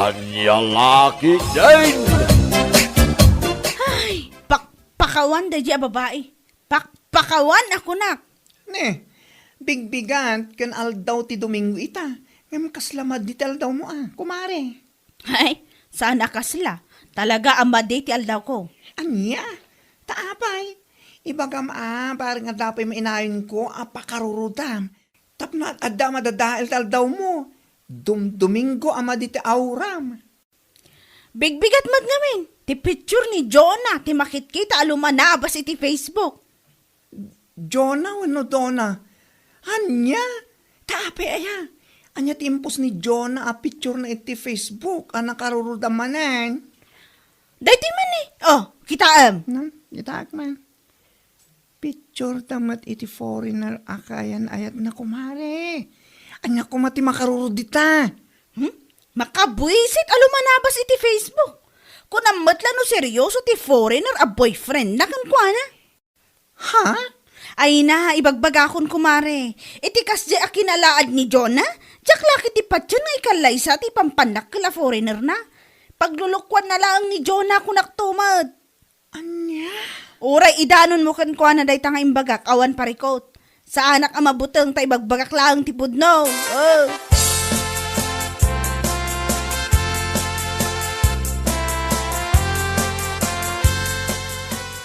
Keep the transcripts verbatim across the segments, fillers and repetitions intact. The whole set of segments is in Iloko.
Ania la ketdin? Ay, pakpakawan daydi a babai. Pakpakawan a kunak. Ne, bigbigat ken aldaw ti Domingo ita. Ngem kasla madi ti aldawmo a, kumare. Ay, saan a kasla. Talaga a madi ti aldawko. Ania? Ta apay? Ibagam a, bareng adda pay mainayonko a pakarurudam. Tapno ad-, adda a madadael ti aldawmo. Dumdomingo a madi ti auram. Bigbigat met ngamin ti picture ni Jonah ti makitkita a lumanabas iti Facebook. Jonah wenno Donna? Ania? Ta apay aya? Ania ti impos ni Jonah a picture na iti Facebook a nakarurudam manen? Daytoy man ni. Oh, kitaem. Hmm, kitaek man. Picture ta met iti foreigner a kaayan-ayatna, kumare. Ania koma ti makarurud dita? Hmm? Makabuisit a lumanabas iti Facebook. Kunam met la no seryoso ti foreigner a boyfriend na kenkuana. Ha? Ay na, ibagbagakon, kumare. Iti kasdiay a kinalaad ni Jonah, diak la ketdi patien nga ikallaysa ti pampannakkel a foreigner na. Paglulukuan na laeng ni Jonah, kunak to met. Ania? Uray idanonmo kenkuana dayta nga imbagak awan parikot. Saanak a mabuteng ta ibagbagak laeng ti pudno. Oh.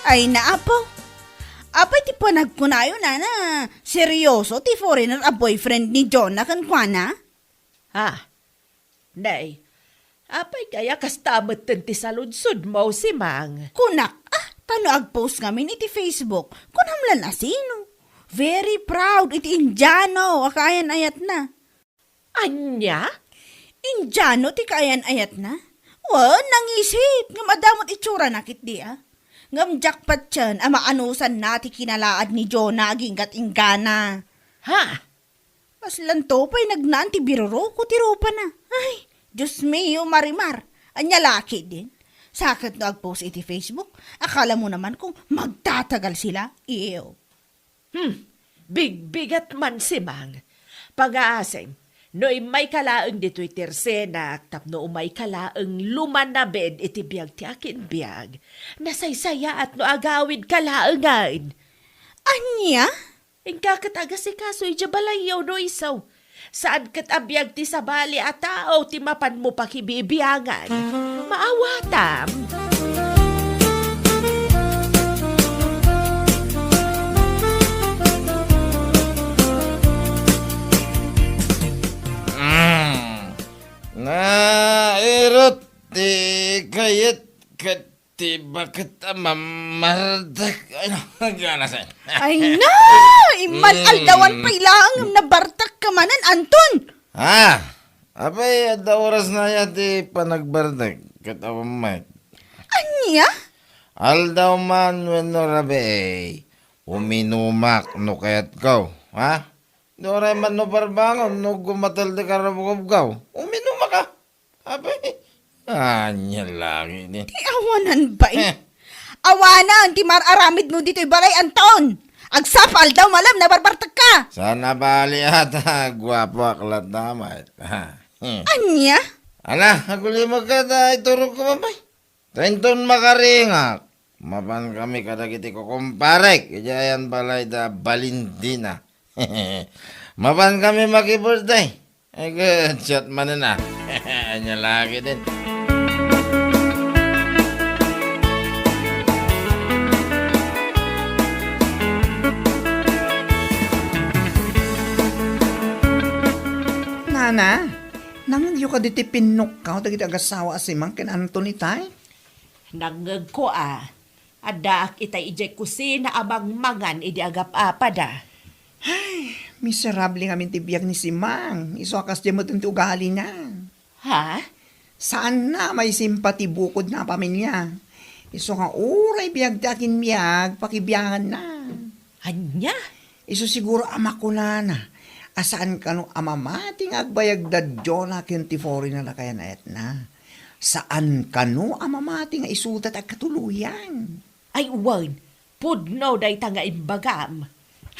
Ay, naapo. Apay ti panagkunayo, nana? Seryoso ti foreigner a boyfriend ni Jonah kenkuana? Ah, nay, apay kaya kasta metten ti saludsodmo, Simang? Kunak, ah, ta no agpost ngamin iti Facebook, kunam lan a sino? Very proud iti Indiano a kaayan-ayatna. Ania? Indiano ti kaayan-ayatna? Wen, nangisit, ngem adda met itsurana ketdi, a. Ngem diak patien a maanusanna ti kinalaad ni Jonah aginggat inggana. Ha? Kaslanto pay nagnaan ti biruroko ti rupana. Ay, Dios mio, Marimar. Ania la ketdin? Sa ket no agpost iti Facebook, akalamo naman kung magtatagal sila. Iyo. Hmm, bigbigat man, Simang. Pangaasem, no immayka laeng ditoy tersenak tapno umayka laeng lumanabed iti biag ti akin biag, nasaysayaat no agawidka laengen. Ania? Inka ket agasikaso idiay balayyo no isu. Saan ket a biag ti sabali a tao ti mapanmo pakibibiangan. Maawatam. Mm. Nairut ti kayat ket ti baket a mamardek. Ay, nagana sa. Ay na! Imman Mm. aldawan pay laeng nabartek ka manen, Anton! Ah! Apay, adda oras na ya ti panagbartek ket awan met. Ania? Aldaw man wenno rabii, uminumak no kayatko, ha? Di uray man no parbangon, no gumatel ti karabukobko, uminumak, ha? Apay, ania lagi ni. Ti awanan bay? Eh. Awanan ti mar-aramidmo ditoy balay, Anton. Agsapa aldaw malem, nabarbartek ka. Sana bali ata, guapo ak latta met. Ha. Hmm. Ania? Ala, agulimag ka ta, iturog ko, bay. Ta inton makaringak, mapan kami kadagiti kukumparek, idiay ayan balay da Balindina. Mapan kami maki-birthday. Ay, good shot manen, ah. Ania lagi din. Nana, nangngegyo kadi ti pinnukkaw dagiti agasawa a Simang ken Anton itay? Nangngegko a, addaak itay idiay kusina a mangmangan idi agap-apada. Ay, miserable ngamin ti biag ni Simang. Isu a kasdiay met ti ugalina. Ha? Saanna a maisimpati bukodna a pamilia. Isu nga uray biag ti akinbiag, pakibianganna. Ania? Isu siguro a makunana a saan kano a mamati nga agbayag da Jonah ken ti foreigner a kayan-ayatna. Saan kano a mamati nga isuda ti agkatuloyan. Ay, wen, pudno dayta nga imbagam.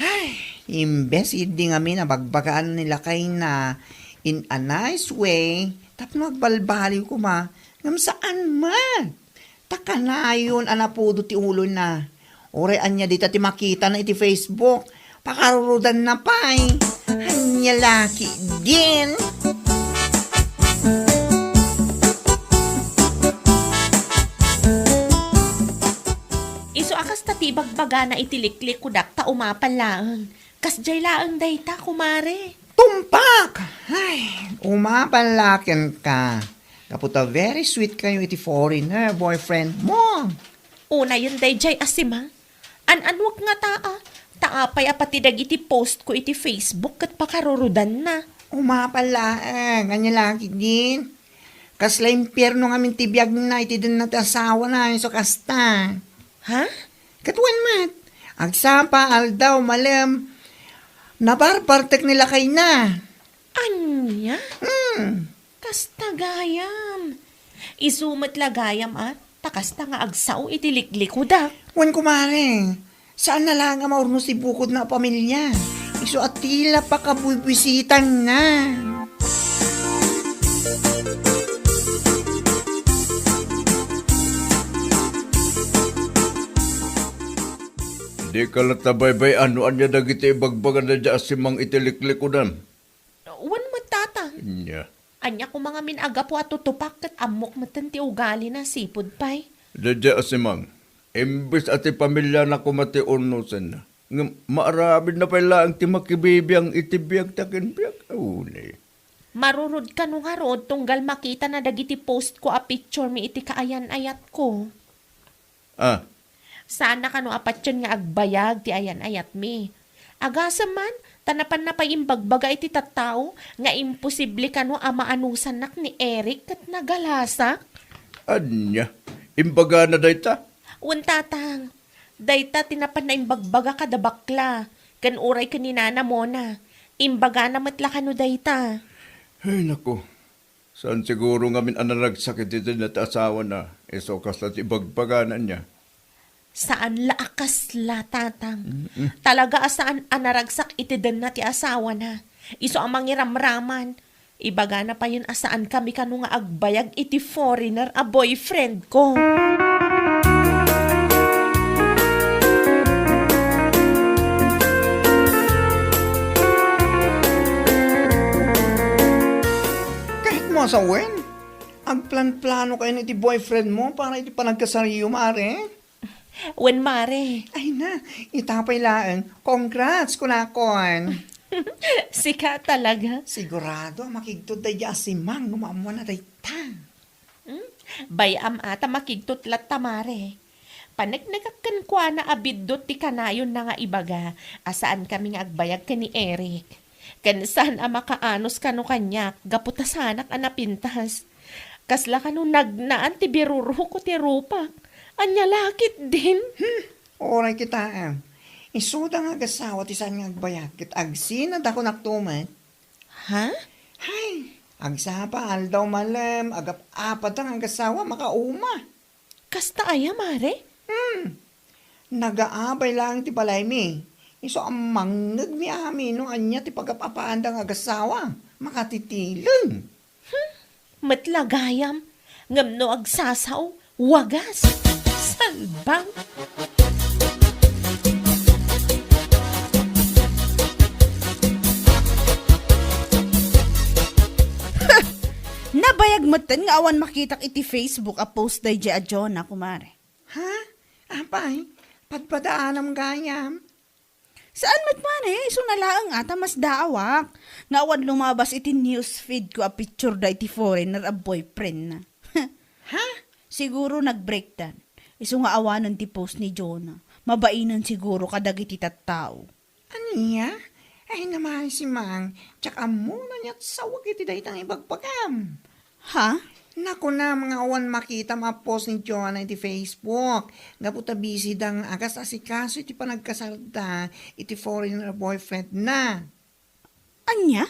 Ay, imbes idi ngamin a bagbagaan ni lakayna, In a nice way, tapno agbalbaliw koma, ngem saan met. Ta kanayon a napudo ti ulona. Uray ania dita ti makitana iti Facebook, pakarurudanna pay. Ania la ketdin? Isu a kasta ti ibagbagana iti liklikudak ta umapal laeng. Kasdiay laeng dayta, kumare. Tumpak! Ay, umapal la kenka. Gapu ta very sweet kayo iti foreigner boyfriend mo. Unayen daydiay a simang. An-anuek ngata a, ta apay a pati dagiti post ko iti Facebook ket pakarurudanna. Umapal laeng, ania la ketdin? Kasla impierno ngamin ti biagna iti denna ti asawana, isu kasta. Ha? Ket wen met, agsapa, aldaw, malem, nabarbartek ni lakayna. Ania? Hmm. Kasta gayam. Isu met la gayam a, ta kasta nga agsao iti liklikudak. Wen, kumare, saan na laeng a maurnos ti bukodna a pamilia. Isu a tila pakabuybuysitanna. Dika latta baybay-an no ania dagiti ibagbagana daydiay a simang iti liklikudam. Wen met, tatang. Ania? Ania koma ngamin a gapu a tutupak ket ammok metten ti ugalina, sipud pay. Daydiay a simang, imbes a ti pamiliana koma ti urnosenna, ngem maaramidna pay laeng ti makibibiang iti biag ta ken biag. Uni. Marurod kano ngarud tunggal makitana dagiti post ko a picture mi iti kaayan-ayatko. Ah. Saanna kano a patien nga agbayag ti ayan-ayatmi. Agasem man, ta napanna pay imbagbaga iti tattao nga imposible kano a maanusannak ni Eric ket nagalasak. Ania? Imbagana dayta? Wen, tatang. Dayta ti napanna imbagbaga kada bakla, ken uray ken ni Nana Mona. Imbagana met la kano dayta. Ay, naku. Saan siguro ngamin a naragsak iti denna ti asawana, isu kasla ti ibagbagana ania? Saan la a kasla, tatang. Mm-mm. Talaga a saan a naragsak iti denna ti asawana. Isu a mangiramraman. Ibagana payen a saan kami kano nga agbayag iti foreigner a boyfriend ko. Kahit mo asawen, agplanplano kayo iti boyfriend mo para iti panagkasaryo, mare? Wen, mare. Ay na, ita pay laeng. Congrats, kunakon. Sika talaga. Sigurado a makigtud daydi a simang no maammoanna dayta. Hmm? Bay-am a ta makigtud latta, mare. Paneknekak kenkuana a biddut ti kanayonna nga ibaga a saan kami nga agbayag ken ni Eric. Ken saan a makaanus kano kaniak gapu ta saanak a napintas. Kasla kano nagnaan ti biruruko ti rupak. Ania la ketdin? Hmm, uray kitaem. Isuda nga agasawa ti saan nga agbayag ket agsina da kunak tumet. Ha? Hay, agsapa aldaw malem, agap-apada nga agasawa, makauma. Kasta aya, mare? Hmm. Nagaabay laeng ti balaymi. Isu a mangngegmi amin no ania ti pagap-apaanda nga agasawa. Makatitileng. Hmm. Met la gayam. Ngem no agsasao, wagas. Salbang. Nabayag metten nga awan makitak iti Facebook a post daydiay a Jonah, kumare. Ha? Apay, padpadaanam gayam? Saan met, mare, isu na laeng a ta masdaawak nga awan lumabas iti news feed ko a picture da iti foreigner a boyfriend na. Ha? Siguro nag-breakdan. Isu nga awanen ti post ni Jonah. Mabainen siguro kadagiti tattao. Ania? Ay, namay si Mang, diak ammo no aniat sawag iti dayta nga ibagbagam. Ha? Nakunam nga awan makitam a post ni Jonah iti Facebook. Gapu ta busy da nga agas-asikaso iti panagkasarda iti foreigner boyfriend na. Ania?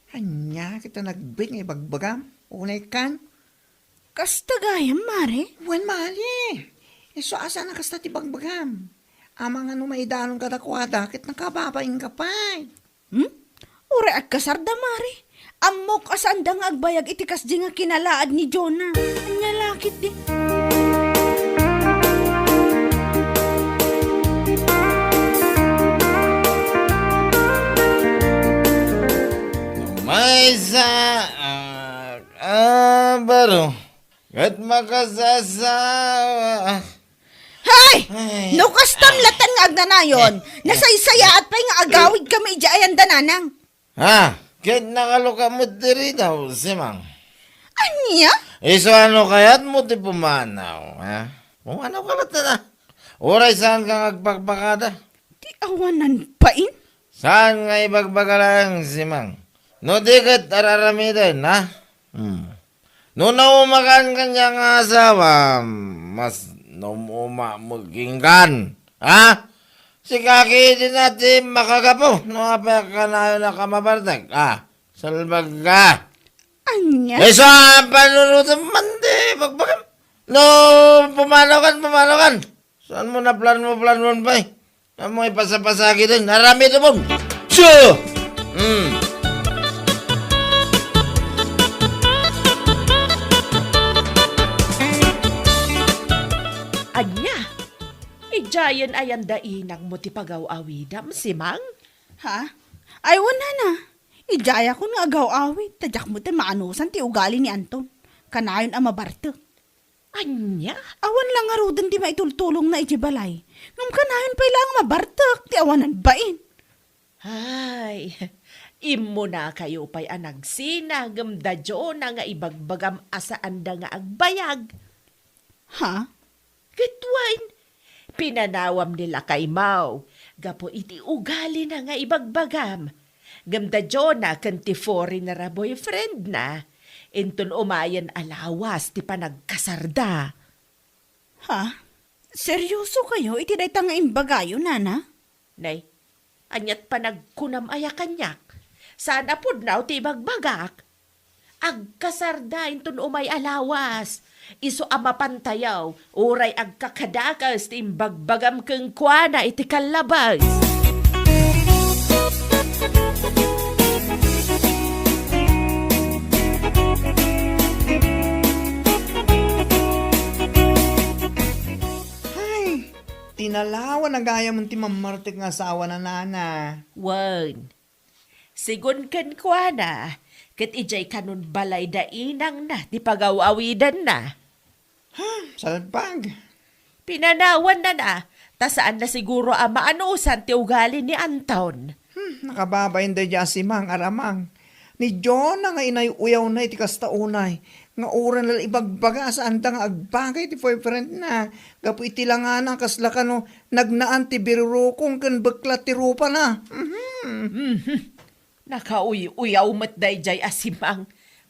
Ania, kita nagbet nga ibagbagam? Unay kan? Kasta gayam, mare? Wen, mali. Isu a saan a kasta ti bagbagam. Amangan no maidanon kadakuada, ket nakababain ka pay. Hmm? Uray agkasarda, mare. Ammok a saanda nga agbayag iti kasdi nga kinalaad ni Jonah. Ania la ketdi? Maysa, ah, ah, baro. Ket makasasawa. Hay! Ay. No kastam latan nga agnanayon, Eh, eh. nasaysayaat pay nga agawid kami idiay ayan da, nanang. Ha? Ket nakaluka met diri daw, Simang. Ania? Isu ano kayatmo ti pumanaw, ha? Pumanaw ka latta na. Uray saan ka nga agpakpakada? Ti awanan bain? Saan nga ibagbaga laeng, Simang? No di ket ar-aramiden, ha? Hmm. No naumakan kaniak nga asawa, mas naum-uma met kenka. Ha? Sika ketdin ti makagapu, no apay a kanayon a mabartek, ha? Salbag ka. Ania? Isu a panunotem man ti bagbagam. No, pumanaw kan, pumanaw kan. Saan mo naplanmo-planmon pay? Ammo ipasapasagi din. Aramidemon. Siya! Hmm. Ania? Idiayen ayan da inangmo ti pagaw-awidam, Simang? Ha? Ay, wen, nana. Idiayakon nga agaw-awid, ta diak met maanusan ti ugali ni Anton. Kanayon a mabartek. Ania? Awan la ngaruden ti maitultulongna iti balay. Ngem kanayon pay la nga mabartek ti awanan bain. Ay, immunakayo pay a nagsina ngem da Jonah nga ibagbagam a saanda nga agbayag. Ha? Ket wen, pinanawam ni lakaymo gapu iti ugalina nga ibagbagam. Ngem da Jonah ken ti foreigner a boyfriendna, inton umayen a lawas ti panagkasarda. Ha? Seryosokayo iti dayta nga imbagayo, nana? Nay, aniat panagkunam aya kaniak? Saan a pudno ti ibagbagak? Agkasarda inton umay a lawas. Isu a mapantayaw, uray agkakadakes ti imbagbagam kenkuana iti kallabes. Ay, tinalawa na gayam ti mammartek nga asawa na, nana. Wen, sigun kenkuana, ket idiay kanon balay da inangna ti pagaw-awidanna. Ha, salbag. Pinanawannana, ta saanna siguro a maanusan ti ugali ni Anton. Hmm, nakababain daydiay a Simang, Aramang. Ni Jonah nga inay-uyawna iti kasta unay, nga uray la ibagbaga a saanda nga agbagay ti boyfriendna, gapu iti langana a kasla kano nagnaan ti birurukong ken beklat ti rupana. Mhm. Mhm. Nakauy-uyaw met daydiay a Simang.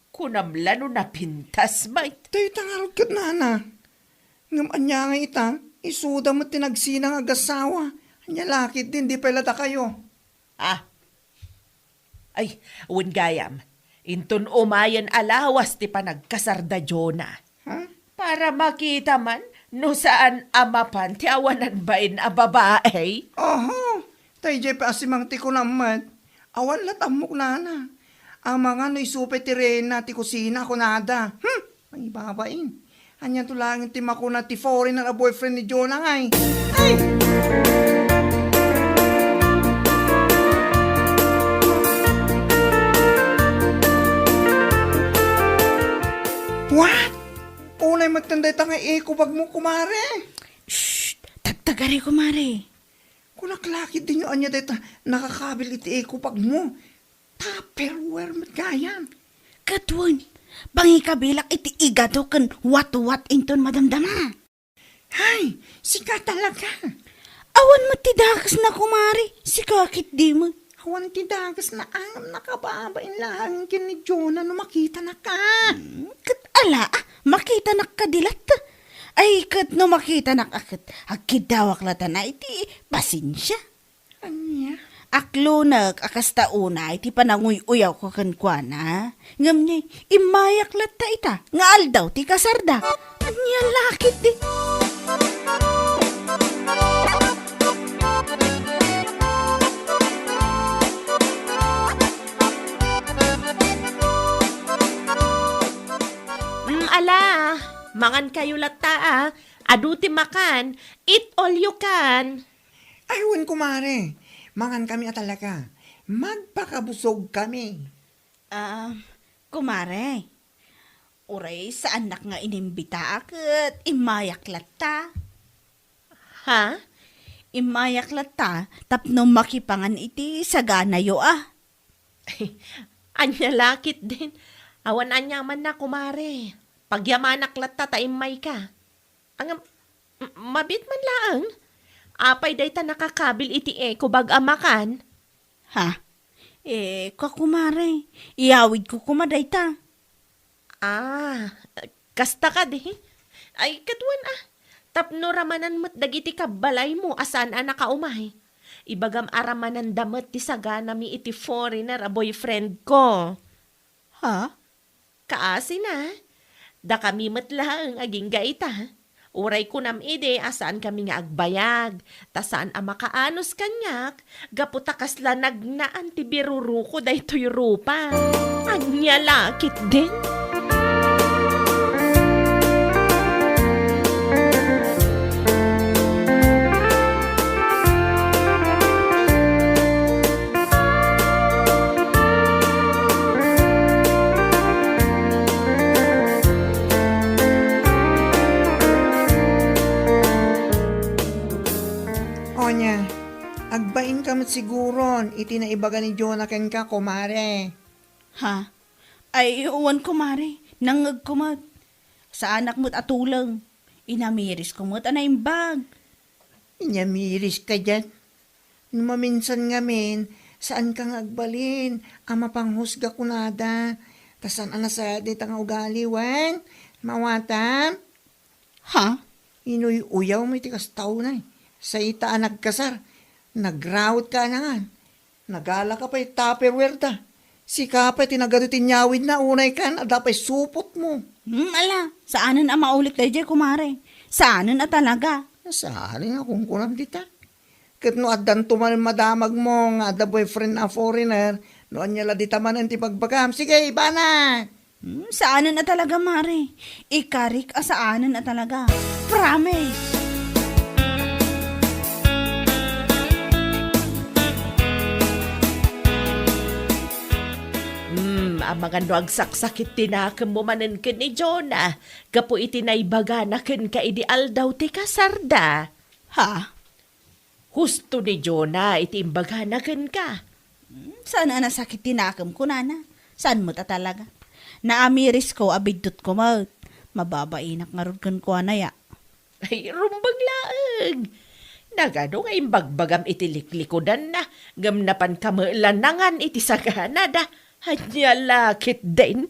Kunam la no napintas met. Dayta ngarud ket, nana. Ngem ania nga ita, isuda met ti nagsina nga agasawa. Ania la ketdin, di pay la dakayo. Ah. Ay, wen gayam. Inton umayen a lawas ti panagkasarda Jonah. Ha? Para makita man no saan a mapan ti awanan bain a babae. Oho, daydiay pay a Simang ti kunam met. Awan la ti ammok, nana. Amangan no isu pay ti reyna ti kusina, kunada. Hmm, ay babain. Aniato laeng ti makuna ti foreigner a boyfriend ni Jonah, ay. Ay! What? Unay met dayta nga eco bag mo, kumare. Shh! Tagtagari, kumare. Kunak la ketdin no ania dayta nakakabil iti eco bag mo. Tupperware met gayam. Ket wen, pangikabilak iti igado ken watwat inton madamdama. Hay, sika talaga. Awan met ti dakesna, kumare, sika ketdi met. Awan ti dakesna, ngem nakababain laeng ken ni Jonah no makitanaka. Hmm, ket ala, ah, makitanak kadi latta. Ay, ket no makitanak a ket, agkiddawak latta na iti pasensia. Ania? Aklonek a kasta unay ti pananguy-uyawko kenkuana. Ngem ni, immayak latta ita nga aldaw ti kasarda. Ania la ketdi? Ala, mangankayo latta, a. Adu ti makan. Eat all you can. Ay, wen, kumare. Mangankami a talaga. Magpakabusogkami. Ah, kumare, uray saannak nga inimbitaak ket immayak latta. Ha? Immayak latta tapno makipangan iti saganayo a. Ania la ketdin. Awan aniamanna, kumare. Pagyamanak latta ta immayka. Ngem, m-, mabiit man laeng. Apay dayta nakakabil iti eco bag a makan? Ha? Eh, kua, kumare, iyawidko koma dayta. Ah, kasta kadi? Ay, kaduan a. Tapno ramanan met dagiti kabbalaymo a saan a nakaumay. Ibagam a ramananda met ti saganami iti foreigner a boyfriend ko. Ha? Kaasina, dakami met laeng agingga ita. Uray kunam idi a saankami nga agbayag, ta saan a makaanus kaniak, gapu ta kasla nagnaan ti biruruko daytoy rupa. Ania la ketdin? Onya, agbainka met siguron iti naibaga ni Jonah kenka, kumare. Ha? Ay, wen, kumare. Nangngegko met. Saanak met a tuleng. Inamirisko met a naimbag. Inyamiris ka diay. No maminsan ngamin, saanka nga agbalin a mapanghusga kunada. Ta saan a nasayaat dayta nga ugali, wen? Maawatam? Ha? Inuy-uyawmo iti kasta unay. Sayta a nagkasar, nagraot ka anangan. Nagala ka pay Tupperware da. Sika pay ti nagadu ti inyawidna, unay kan, adda pay supotmo. Hmm, ala, saanen a maulit daydiay, kumare. Saanen a talaga. Saanen a kunkunam dita. Ket no addanto manen madamagmo nga adda boyfriend a foreigner, no ania la dita manen ti bagbagam. Sige, ibana! Hmm, saanen a talaga, mare. Ikarik a saanen a talaga. Promise! Hmm, amangan no agsaksakit ti nakemmo manen ken ni Jonah, gapu iti naibagana kenka idi aldaw ti kasarda. Ha? Husto ni Jonah iti imbagana kenka. Hmm, saan a nasakit ti nakem, kunana. Saan met a talaga. Naamirisko a biddutko met. Mababainak ngarud kenkuana ya. Ay, rumbeng laeng. Nagadu nga imbagbagam iti liklikudanna, ngem napanka met la nangan iti saganada. Ania la ketdin?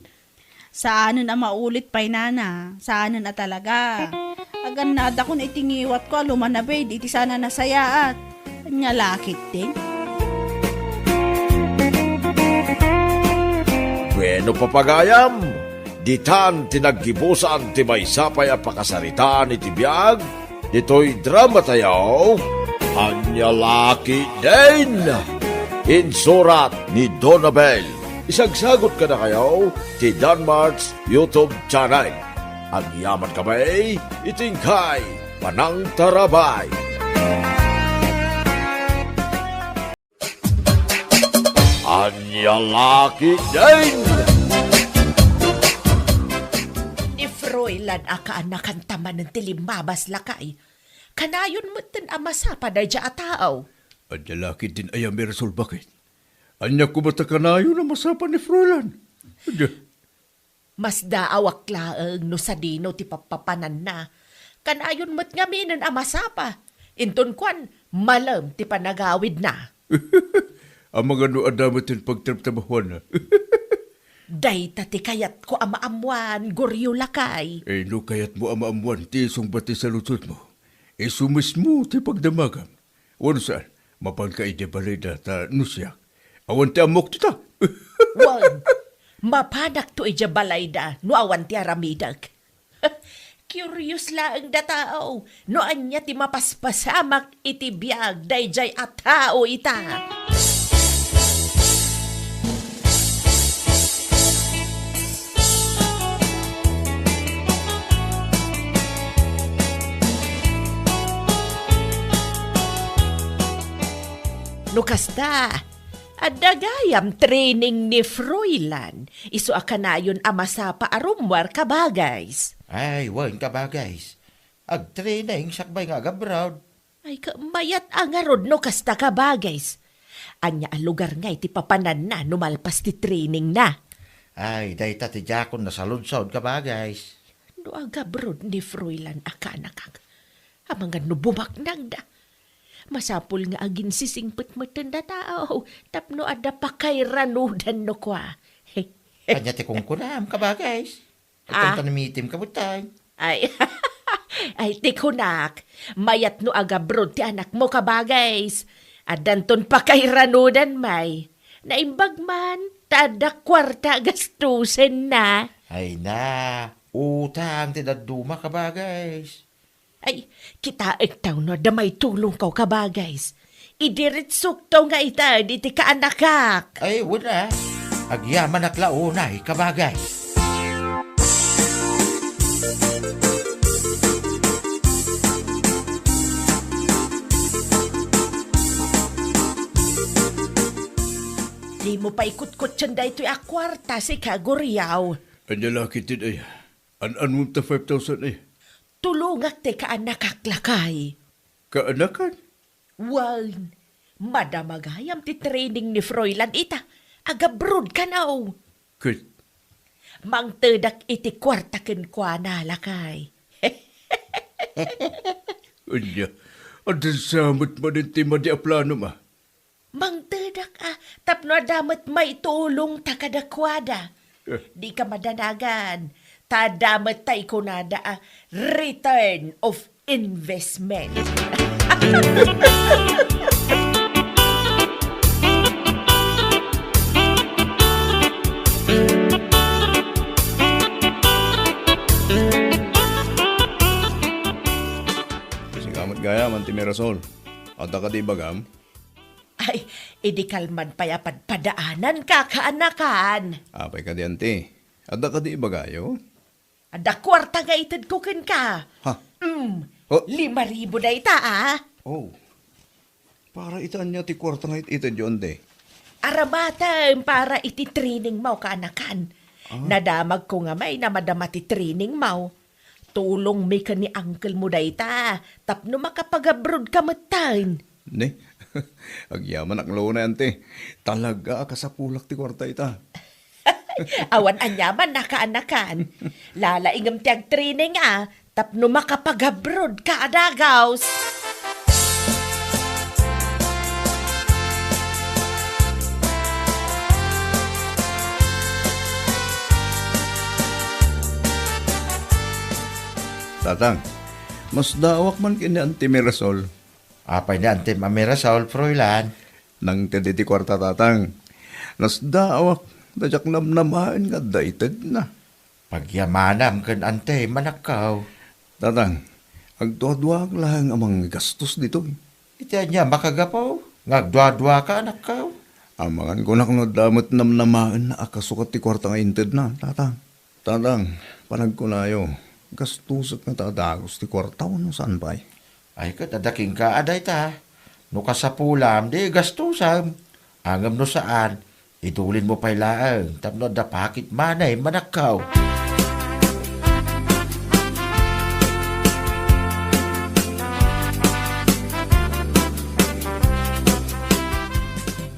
Saanen a maulit pay, nana. Saanen a talaga. Agannadakon iti ngiwatko a lumanabid iti saan a nasayaat. Ania la ketdin? Bueno, papagayam, ditan ti naggibusan ti maysa pay a pakasaritaan iti biag ditoy drama tayo, Ania la ketdin? Insurat ni Donabel. Isagsagot kadakayo ti Danmart's YouTube channel. Agyaman kami iti inkay panangtarabay. Ania la ketdin? Ni Froilan a kaanakanta manen ti limmabas, lakay. Kanayon metten a masapa daydiay a tao. Ania la ketdin a yam a resolbaken? Ania koma ta kanayon a masapa ni Froilan? Ania? Masdaawak laeng no sadino ti pappapananna. Kanayon met ngaminen a masapa. Inton kuan, malem ti panagawidna. Amangan no adda met ti pagtrabtrabahuanna. Dayta ti kayatko a maammuan, Goryo, lakay. Eh, no kayatmo a maammuan ti isungbat ti saludsodmo, isu mismo ti pagdamagam. Wenno saan, mapanka idiay balayda ta no siak, awan ti ammok dita. Wen, mapanakto idiay balayda no awan ti aramidek. Curious laeng da tao no ania ti mapaspasamak iti biag daydiay a tao ita. No kasta, adda gayam training ni Froilan, isu a kanayon a masapa a rummuar, kabagays. Ay, wen, kabagays. Agtraining sakbay nga agabroad. Ay, ka-, mayat a ngarud no kasta, kabagays. Ania a lugar ngay ti papananna no malpas ti trainingna? Ay, dayta ti diakon nasaludsod, kabagays. No agabroad ni Froilan a kaanakak, amangan no bumaknangda. Masapul nga aginsisingpet met dayta a tao tapno adda pakairanudan no kua. Ania ti kunkunam, kabagays? Ah. Agkantan mi ti kabutan. Ay, ay, ti kunak, mayat no agabroad ti anakmo, kabagays. Addanton pakairanudan, may. Naimbag man, ta adda kuarta a gastusenna. Ay na, utang ti dadduma, kabagays. Ay, kitaek ta no adda maitulongko, kabagays. Idiritsokto nga ited iti kaanakak. Ay, wen a. Agyamanak la unay, kabagays. Dimo pay kutkutien daytoy a kuarta, sika, Guriaw. Ania la ketdin, ay? An-anmo ta five thousand, ay? Tulongak ti kaanakak, lakay. Kaanakan? Wen, madama gayam ti training ni Froilan ita. Agabroad kano. Ket? Mangtedak iti kuarta kenkuana, lakay. Ania, adda sa met manen ti madi a planom, a? Mangtedak a, tapno adda met maitulongta kadakuada. Eh. Dika madanagan, ta adda met tay kunada a return of investment. Sika met gayam, Auntie Mirasol. Adda kadi ibagam? Ay, idi kalman pay a padpadaananka, kaanakan. Apay kadi, Auntie? Adda kadi ibagayo? Adda kuarta nga itedko kenka. Ha? Mm. Oh. Lima ribu dayta, a. Oh. Para iti ania ti kuarta nga it-, itedyo, Auntie? Aramatem para iti trainingmo, kaanakan. Ah. Nadamagko nga may namadama ti trainingmo. Tulongmi ken ni uncle mo dayta, tapno makapag-abroad ka metten. Ne? Agyamanak la unay, Auntie. Talaga a kasapulak ti kuarta ita. Awan aniaman a kaanakan. Lalaingem ti agtraining a, tapno makapag-abroad ka a dagus. Tatang, nasdaawak man ken ni Auntie Mirasol. Apay ni Auntie Mirasol, Froilan? Nangted iti kuarta, Tatang. Nasdaawak, ta diak namnamaen nga adda itedna. Pagyamanam ken Auntie, manakkaw. Tatang, agduaduaak laeng a manggastos ditoy. Iti ania makagapu nga agduaduaka, anakkaw? Amangan kunak no adda met namnamaenna a kasukat ti kuarta nga intedna, Tatang. Tatang, panagkunayo, gastusek nga ta a dagus ti kuarta wenno saan pay? Ay, ket adda kenka a dayta. No kasapulam, di gastusem. Ngem no saan, idulinmo pay laeng tapno adda pocket money, manakkaw.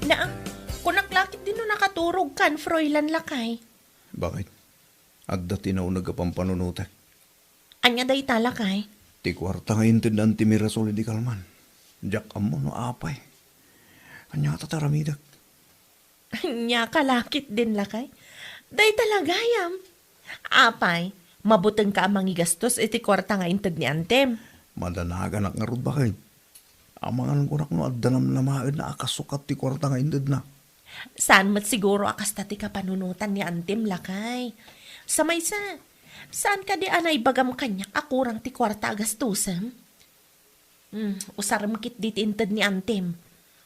Naa, kunak la ketdin no nakaturogkan, Froilan, lakay. Bakit? Adda ti nauneg a pampanunotek. Ania dayta, lakay? Ti kuarta nga inted ni Auntie Mirasol idi kalman. Diak ammo no apay. Ania ta ti aramidek? Ania ka la ketdin, lakay? Dayta la gayam. Apay, mabutengka a mangigastos iti kuarta nga inted ni Antem? Madanaganak ngarud, bakit? Amangan kunak no adda namnamaenna a kasukat ti kuarta nga intedna. Saan met siguro a kasta ti kapanunotan ni Antem, lakay. Sa maysa, saan kadi a naibagam kaniak a kurang ti kuarta a gastusem? Hmm, usarem ketdi ti inted ni Antem.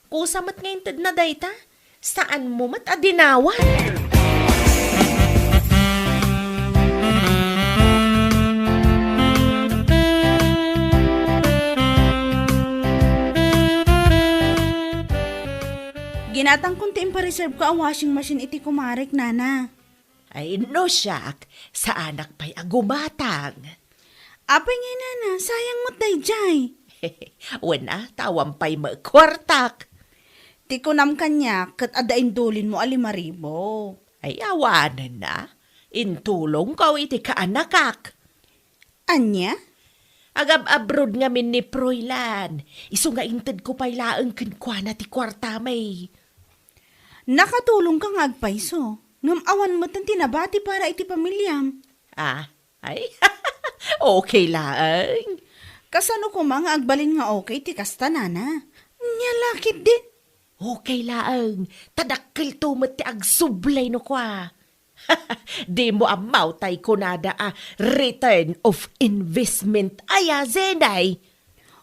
Kusa met nga intedna dayta, saanmo met a dinawan. Inatangkon ti impareserveko a washing machine iti kumarek, nana. Ay, no siak, saanak pay a gumatang. Apay ngay, nana, sayang met daydiay. Wen a, ta awan pay met kuartak. Ti kunam kaniak, ket adda indulinmo a lima ribu. Ay, awanen a. Intulongko iti kaanakak. Ania? Agab-abroad ngamin ni Froilan. Isu nga intedko pay laeng kenkuana ti kuartam. Nakatulongka nga agpayso, ngem awan metten ti nabati para iti pamiliam. Ah, ay, okay laeng. Kasano koma nga agbalin nga okay ti kasta, nana? Nia la ketdin? Okay laeng, ta dakkelto met ti agsublay no kua. Dimo ammo tay kunada a return of investment aya, Zenay?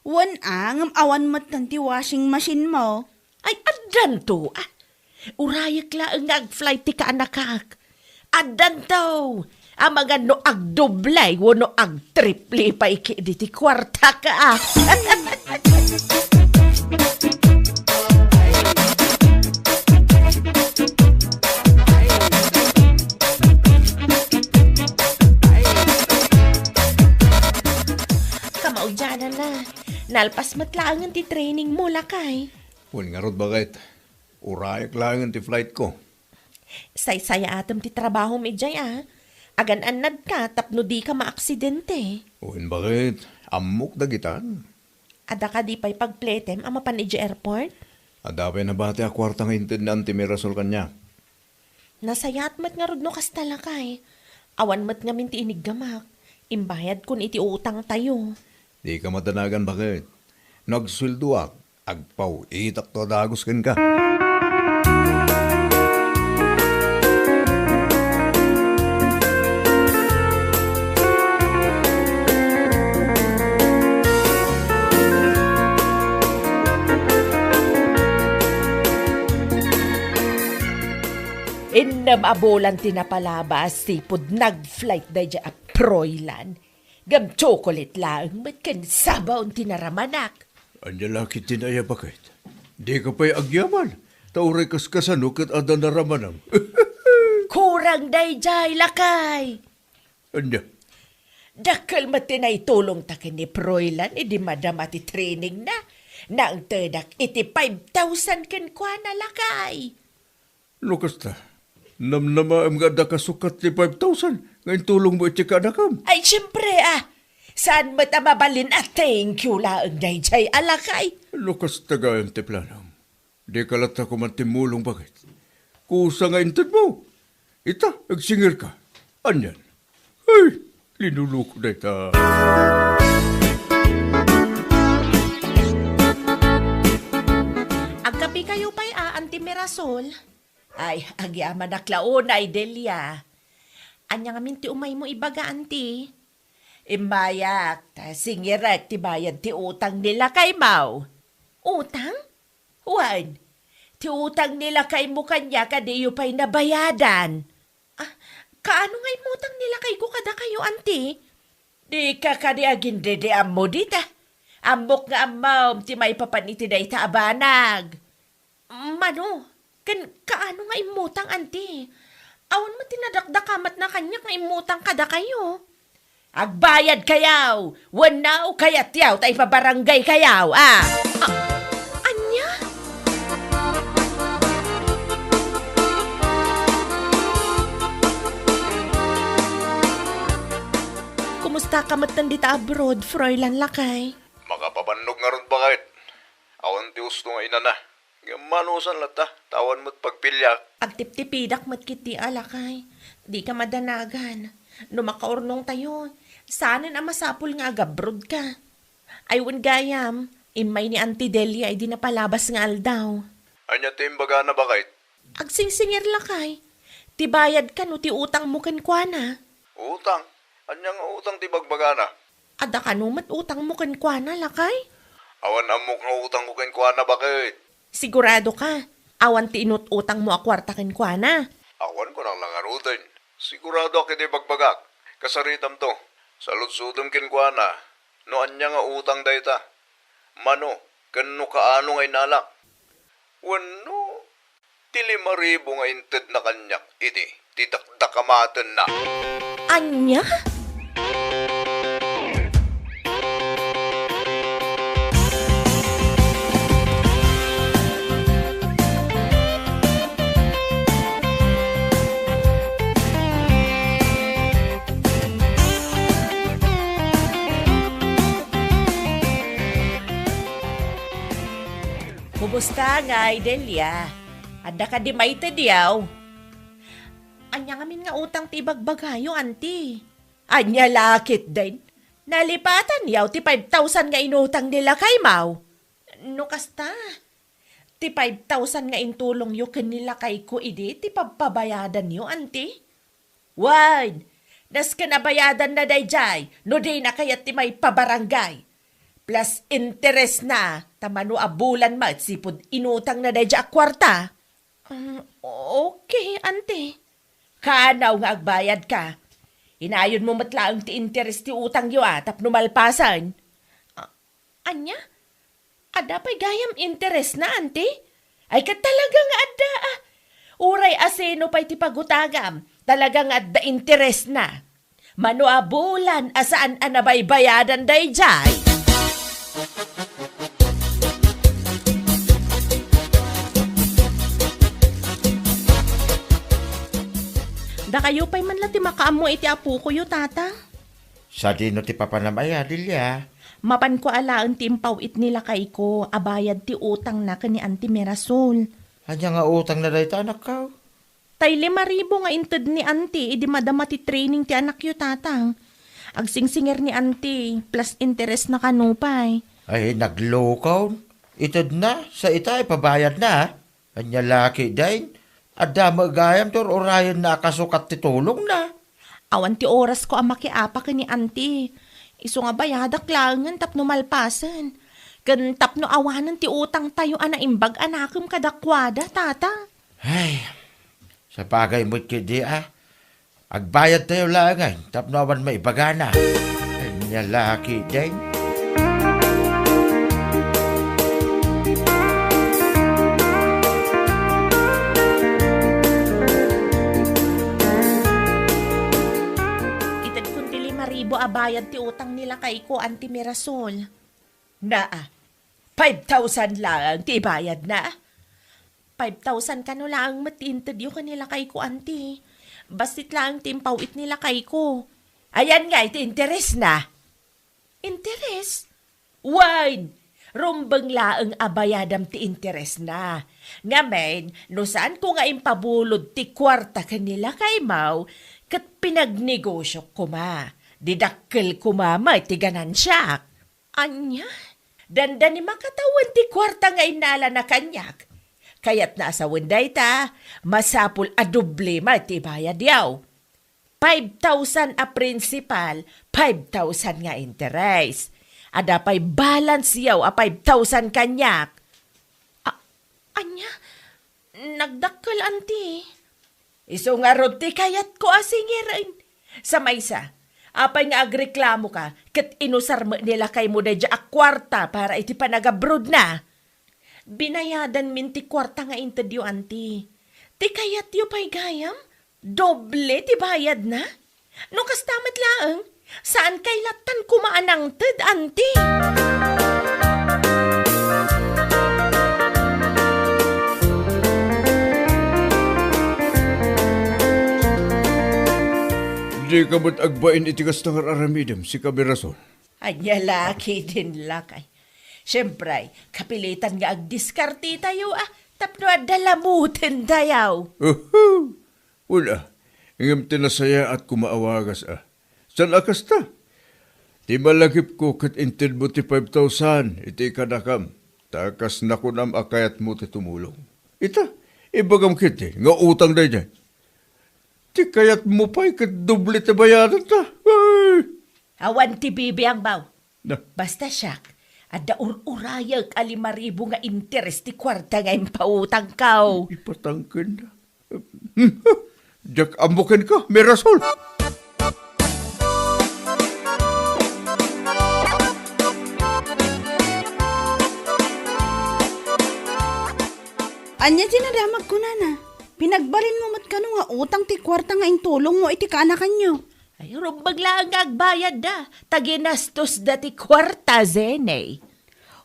Wen a, ngem awan metten ti washing machine mo. Ay, addanto, ah. Urayek laeng nga ag-flight ti kaanakak. Addanto, amangan no agdoble wenno agtriple pay ketdi ti kuartak, ah. Kamaudiananna, nalpas met laengen ti training mo, lakay. Wen ngarud, baket. Urayek laengen ti flight ko. Saysayaatem ti trabahom idiay, a. Agan-annadka tapno dika maaksidente. Wen, baket. Ammok dagitan. Adda kadi pay pagpletem a mapan idiay airport? Adda pay nabati a kuarta nga inted ni Auntie Mirasol kaniak. Nasayaat met ngarud no kasta, lakay. Awan met ngamin ti iniggamak. Imbayadkon iti utangtayo. Dika madanagan, baket. No agsueldoak, agpaw-itakto a dagus kenka. Innem a bulan ti napalabas ti pudno a flight daydiay a Froilan. Ngem tsokolit laeng met ken sabaw ti naramanak. Ania la ketdin aya, baket? Dika pay agyaman, ta uray kaskasano ket adda naramanam. Kurang daydiay, lakay. Ania? Dakkel met ti naitulongta ken ni Froilan idi madama ti trainingna. Nangtedak iti five thousand kenkuana, lakay. No kasta, namnamaem nga adda kasukat ti five thousand nga intulongmo iti kaanakam? Ay, siempre, a. Saan met a mabalin a thank you laeng daydiay a lakay? No kasta gayam ti planam, dika latta koma timmulong, baket. Kusa nga intedmo. Ita, agsingirka. Anian? Ay, linuloko dayta. Agkapikayo pay a, Auntie Mirasol? Ay, agyamanak la unay, Delia. Ania ngamin ti umaymo ibaga, Auntie? Immayak, ta singirek ti bayad ti utang ni lakaymo. Utang? Wen, ti utang ni lakaymo kaniak a diyo pay nabayadan. Ah, kaano nga immutang ni lakayko kadakayo, Auntie? Dika kadi agindediammo dita. Ammok nga ammom ti maipapan iti dayta a banag. Mano, ken kaano nga immutang, Auntie? Awan met ti nadakdakamatna kaniak nga immutang kadakayo. Agbayadkayo wenno kayatyo ta ipabarangaykayo, a? A-, ania? Kumustaka metten dita abroad, Froilan lakay? Makapabannog ngarud, baket. Awan ti usto nga inana. Ngem manusan latta, ta awan met pagpiliak. Agtiptipidak met ketdi a lakay. Dika madanagan. No makaurnongtayo, saanen a masapul nga agabrodka. Ay wen gayam, immay ni Auntie Delia idi napalabas nga aldaw. Ania ti imbagana, baket? Agsingsingir lakay. Ti bayad kano ti utangmo kenkuana? Utang? Ania nga utang ti bagbagana? Adda kano met utangmo kenkuana, lakay? Awan ammok nga utangko kenkuana, baket. Sigurado ka? Awan ti inut-utangmo a kuarta kenkuana? Awan, kunak la ngaruden. Siguradoak iti bagbagak. Kasaritamto. Saludsodem kenkuana no ania nga utang dayta. Mano, ken no kaano nga inalak. Wenno, Ti lima ribu nga intedna kaniak idi ti dakdakamatenna. Ania? Kumusta ngay, Delia? Adda kadi maitedyo? Ania ngamin nga utang ti ibagbagayo, anti? Ania la ketdin? Nalipatanyo ti five thousand nga inutang ni lakaymo? No kasta, ti five thousand nga intulongyo ken ni lakayko idi ti pagpabayadanyo, anti? Wen, nasken a bayadanna daydiay no dina kayat ti maipabarangay. Plus interesna, ta mano a bulan met sipud inutangna daydiay a kuarta. Um, okay, anti. Kanaw nga agbayadka. Inayonmo met laeng ti interes ti utangyo a tapno malpasen. A-, ania? Adda pay gayam interesna, anti? Ay, ket talaga nga adda, a. Uray asino pay ti pagutagam, talaga nga adda interesna. Mano a bulan a saan a nabaybayadan daydiay. Dakayo pay man la ti makaammo iti apokoyo, Tata. Sadino ti papanam aya, Delia? Mapanko alaen ti impaw-it ni lakayko a bayad ti utangna ken ni Anti Mirasol. Ania nga utangna dayta, anakko? Tay lima ribu nga inted ni Anti idi madama ti training ti anakyo, Tatang. Agsingsinger ni Anti, plus interest na kano pay. Ay, naglukon. Itedna, sa ita, ipabayadna. Ania la ketdin, adda met gayam ti ur-urayenna a kasukat ti tulongna. Awan ti orasko a makiapa ken ni Anti. Isu nga bayadak laengen tapno malpasen. Ken tapno awanen ti utangtayo a naimbag a nakem kadakuada, Tata. Ay, sapagay met ketdi a. Agbayadtayo laengen tapno awan maibagana. Ania la ketdin? Itedkon ti lima ribu a bayad ti utang ni lakayko, Anti Mirasol. Naa, five thousand laeng ti ibayadna? Five thousand kano laeng met ti intedyo ken ni lakayko, Anti. Bassit laeng ti impaw-it ni lakayko. Ayan ngay ti interesna. Interes? Wen, rumbeng laeng a bayadam ti interesna. Ngamin, no saanko nga impabulod ti kuarta ken ni lakaymo, ket pinagnegosiok koma, didakkel koma met ti ganansiak. Ania? Dandani makatawen ti kuarta nga innalana kaniak. Kayatna a sawen dayta, masapul a doble met ti ibayadyo. Five thousand a principal, five thousand nga interes. Adda pay balance-yo a five thousand kaniak. A-, ania? Nagdakkel, Anti. Isu ngarud ti kayatko a singirem. Sa maysa, apay nga agreklamoka ket inusar met ni lakaymo daydiay a kuarta para iti panagabrodna? Binayadanmin ti kuarta nga intedyo, Anti. Ti kayatyo pay gayam, doble ti bayadna? No kasta met laeng, saankay lattan koma a nangted, Anti. Dika met agbain iti kasta nga ar-aramidem, sika Mirasol. Ania la ketdin, lakay. Siempre, kapilitan nga agdiskartetayo a tapno adda lamuten dayaw. Uhu! Wen a, ngem ti nasayaat koma a wagas a. Saan a kasta? Ti malagipko ket intedmo ti five thousand iti kadakam, ta kas nakunam a kayatmo ti tumulong. Ita, ibagam ketdi nga utang daydiay. Ti kayatmo pay ket doble ti bayadanta. Ay! Awan ti bibiangmo. Na. Basta siak, adda ur-urayek a lima ribu nga interes ti kuarta nga impautangko. Ipatangken. Diak ammo kenka, Mirasol. Ania ti nadamagko, nana? Pinagbalinmo met kano nga utang ti kuarta nga intulongmo iti kaanakanyo? Ay, rumbeng laeng nga agbayadda, ta ginastos da ti kuarta, Zene.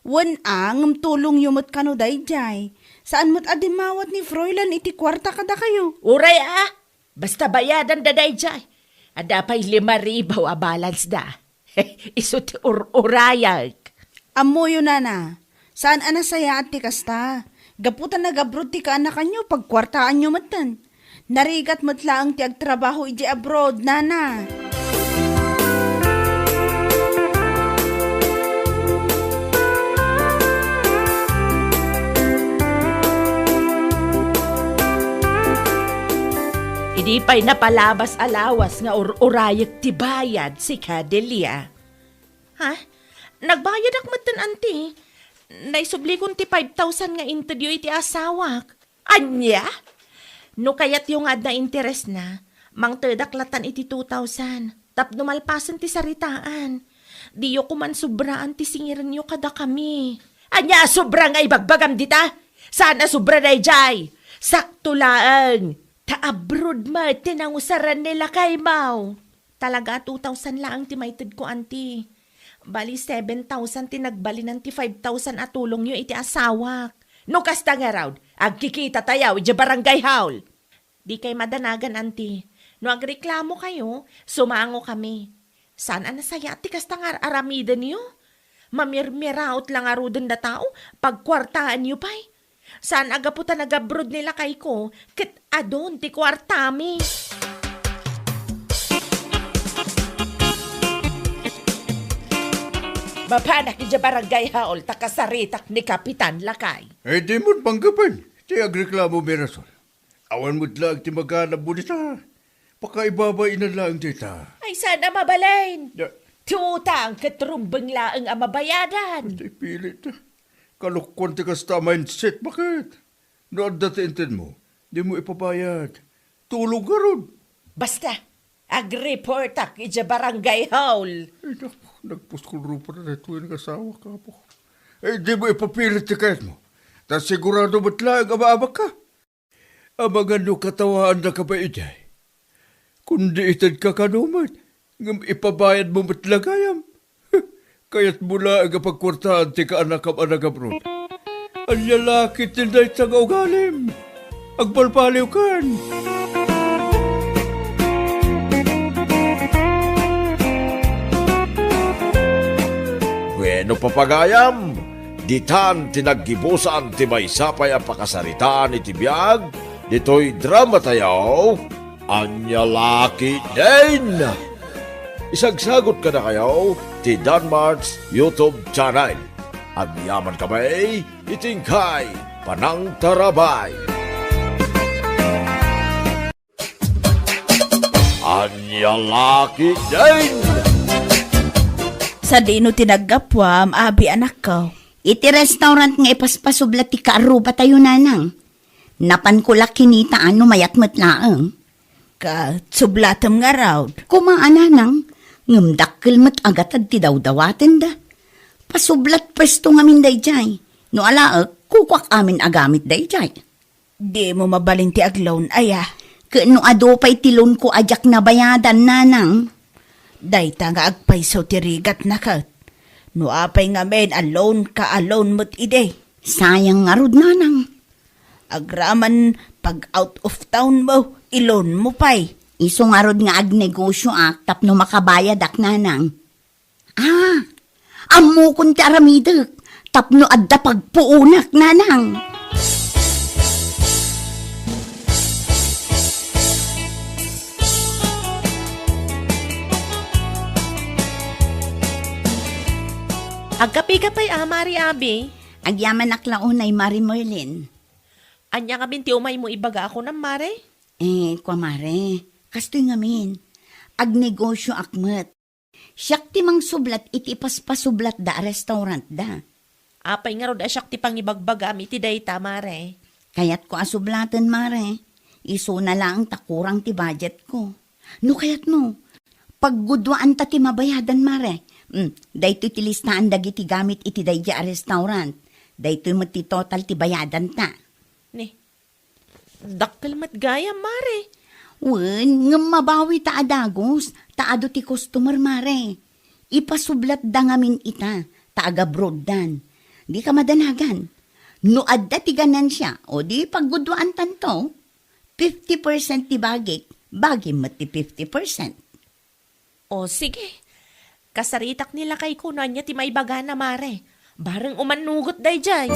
Wen a, ngem tulongyo met kano daydiay. Saan met a dimmawat ni Froilan iti kuarta kadakayo. Uray a, basta bayadan da daydiay. Adda pay lima ribu a balance da. Isu ti ur-urayek. Ammoyo, nana, saan a nasayaat ti kasta. Gapu ta nagabroad ti kaanakanyo, pagkuartaanyo metten. Narigat met laeng ti agtrabaho idiay abroad, nana. Idi pay napalabas a lawas nga ur-urayek ti bayad, sika, Delia. Ha? Nagbayadak metten, anti. Naisublikon ti five thousand nga intedyo iti asawak. Ania? No kayatyo nga adda interesna, mangtedak latan iti two thousand. Tapno malpasen ti saritaan. Diyo koman sobraan ti singirenyo kadakami. Ania a sobra nga ibagbagam dita? Saan a sobra daydiay? Sakto laeng. Ta abroad met ti nangusaran ni lakaymo. Talaga a two thousand laeng ti maitedko, anti. Bali, seven thousand ti nagbalinan ti five thousand a tulongyo iti asawak. No kasta ngarud, agkikitatayo idiay barangay hall. Dikay madanagan, anti. No agreklamokayo, sumangokami. Saan a nasayaat ti kasta nga ar-aramidenyo? Mamirmiraot la ngaruden a tao, pagkuartaanyo pay. Saan a gapu ta nagabroad ni lakayko, ket adun ti kuartami. Mapanak idiay barangay hall ta kasaritak ni Kapitan, lakay. Ay, di met panggapen ti agreklamo, Mirasol. Awan met laeng ti maganabmo dita. Pakaibabainan laeng dita. Ay, saan a mabalin? Ya. Ti utang ket rumbeng laeng a mabayadan. Ay, pilit. Kalokuan ti kasta a mindset, baket? No adda ti intedmo, dimo ipabayad. Tulong ngarud. Basta, agreportak idiay barangay hall. Ay, naku, nagpuskol rupa na daytoy nga asawa, kapo. Ay, dimo ipapilit ti kayatmo. Ta sigurado met laeng a maabakka. Amangan no katawaandaka pay idiay. Kundi itedka kano met, ngem ipabayadmo met la gayam. Kayatmo laeng a pagkuartaan ti kaanakam a nagabroad. Ania la ketdin dayta nga ugalim? Agbalbaliwkan! Bueno, papagayam, ditan ti naggibusan ti maysa pay a pakasaritaan iti biag ditoy dramatayo, Ania la ketdin? Isagsagut kadakayo ti Danmart's YouTube channel. Agyamankami iti inkay panangtarabay. Ania la ketdin? Sadino ti naggapuam, abi, anakko? Iti restaurant nga ipaspasublat ti kaarrubatayo, nanang. Napanko la kinitaan no mayat met laeng. Ket sublatem ngarud. Koma a, nanang, ngem dakkel met a gatad ti dawdawatenda. Pasublat pwesto ngamin daydiay. No alaek, kukuak amin a gamit daydiay. Dimo mabalin ti agloan, aya? Ket no adu pay ti loanko a diak nabayadan, nanang. Dayta nga agpayso ti rigatna ket. No apay ngamin a loanka a loan met idi? Sayang ngarud, nanang. Agraman pag out of town mo, i-loan mo pay. Isu ngarud nga agnegosioak tapno makabayadak, nanang. Ah, ammokon ti aramidek tapno adda pagpuonak, nanang. Agkapika pay a, Mari Abi? Agyamanak la unay, Mari Merlin. Ania ngamin ti umaymo ibaga a kunam, Mare? Eh, kua, Mare, kastoy ngamin. Agnegosioak met. Siak ti mangsublat iti ipaspasublatda a restaurantda. Apay ngarud a siak ti pangibagbagam iti dayta, Mare? Kayatko a sublaten, Mare. Isuna laeng ta kurang ti budgetko. No kayatmo, pagguduaanta ti mabayadan, Mare. Mm, daytoy ti listaan dagiti gamit iti daydiay a restaurant. Daytoy met ti total ti bayadanta. Ni, Dakkel met gayam, Mare. Wen, ngem mabawi ta a dagus, ta adu ti customer, Mare. Ipasublatda ngamin ita, ta agabroaddan. Dika madanagan. No adda ti ganansia, o di pagguduantanto, fifty percent ti bagik, bagim met ti fifty percent. O, sige. Kasaritak ni lakayko no ania ti maibagana, Mare. Bareng umannugot daydiay.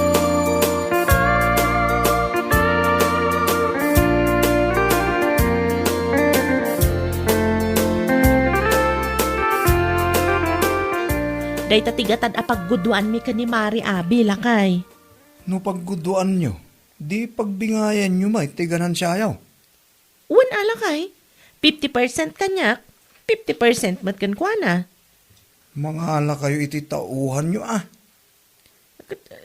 Dayta ti gatad a pagguduanmi ken ni Mare abi, lakay. No pagguduanyo, di pagbingayanyo met ti ganansiayo. Wen a, lakay. Fifty percent kaniak, fifty percent met kenkuana. Mangalakayo iti tauhanyo, a.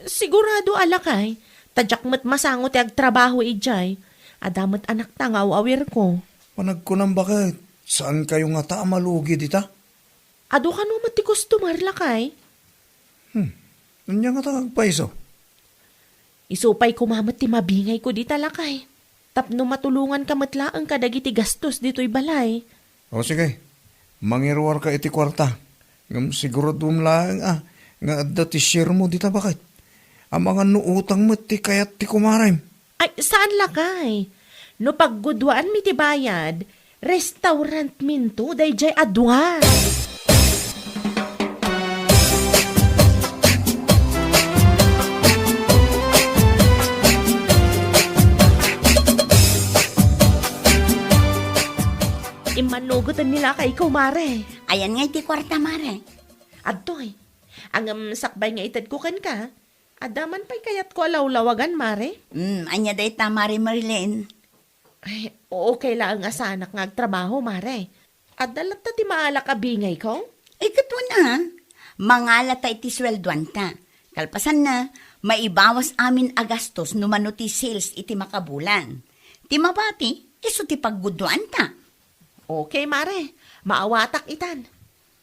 Sigurado a, lakay. Ta diak met masango ti agtrabaho idiay. Adda met anakta nga aw-awirko. Panagkunam baket, saankayo ngata a malugi dita? Adu kano met ti customer, lakay? Hmm. Ania ngata nga agpayso? Isu pay koma met ti mabingayko dita, lakay. Tapno matulonganka met laeng kadagiti gastos ditoy balay. O, sige. Mangiruarka iti kuarta. Ngem siguradom laeng a nga adda ti sharemo dita, baket. Amangan no utang met ti kayat ti kumarem. Ay, saan, lakay. No pagguduanmi ti bayad, restaurantminto daydiay a dua. Immannugoten ni lakayko, Mare. Ayan nga iti kuarta, Mare. Adtoy. Ngem sakbay nga itedko kenka, adda man pay kayatko a lawlawagan, Mare? Hmm, ania dayta, Mare Merlin? Ay, okay laeng a saanak nga agtrabaho, Mare. Adda latta ti maalak a bingayko? Ay, ket wen a. Mangalata iti sueldoanta. Kalpasanna, maibawas amin a gastos no mano ti sales iti makabulan. Ti mabati, isu ti pagguduanta. Okay, Mare. Maawatak itan.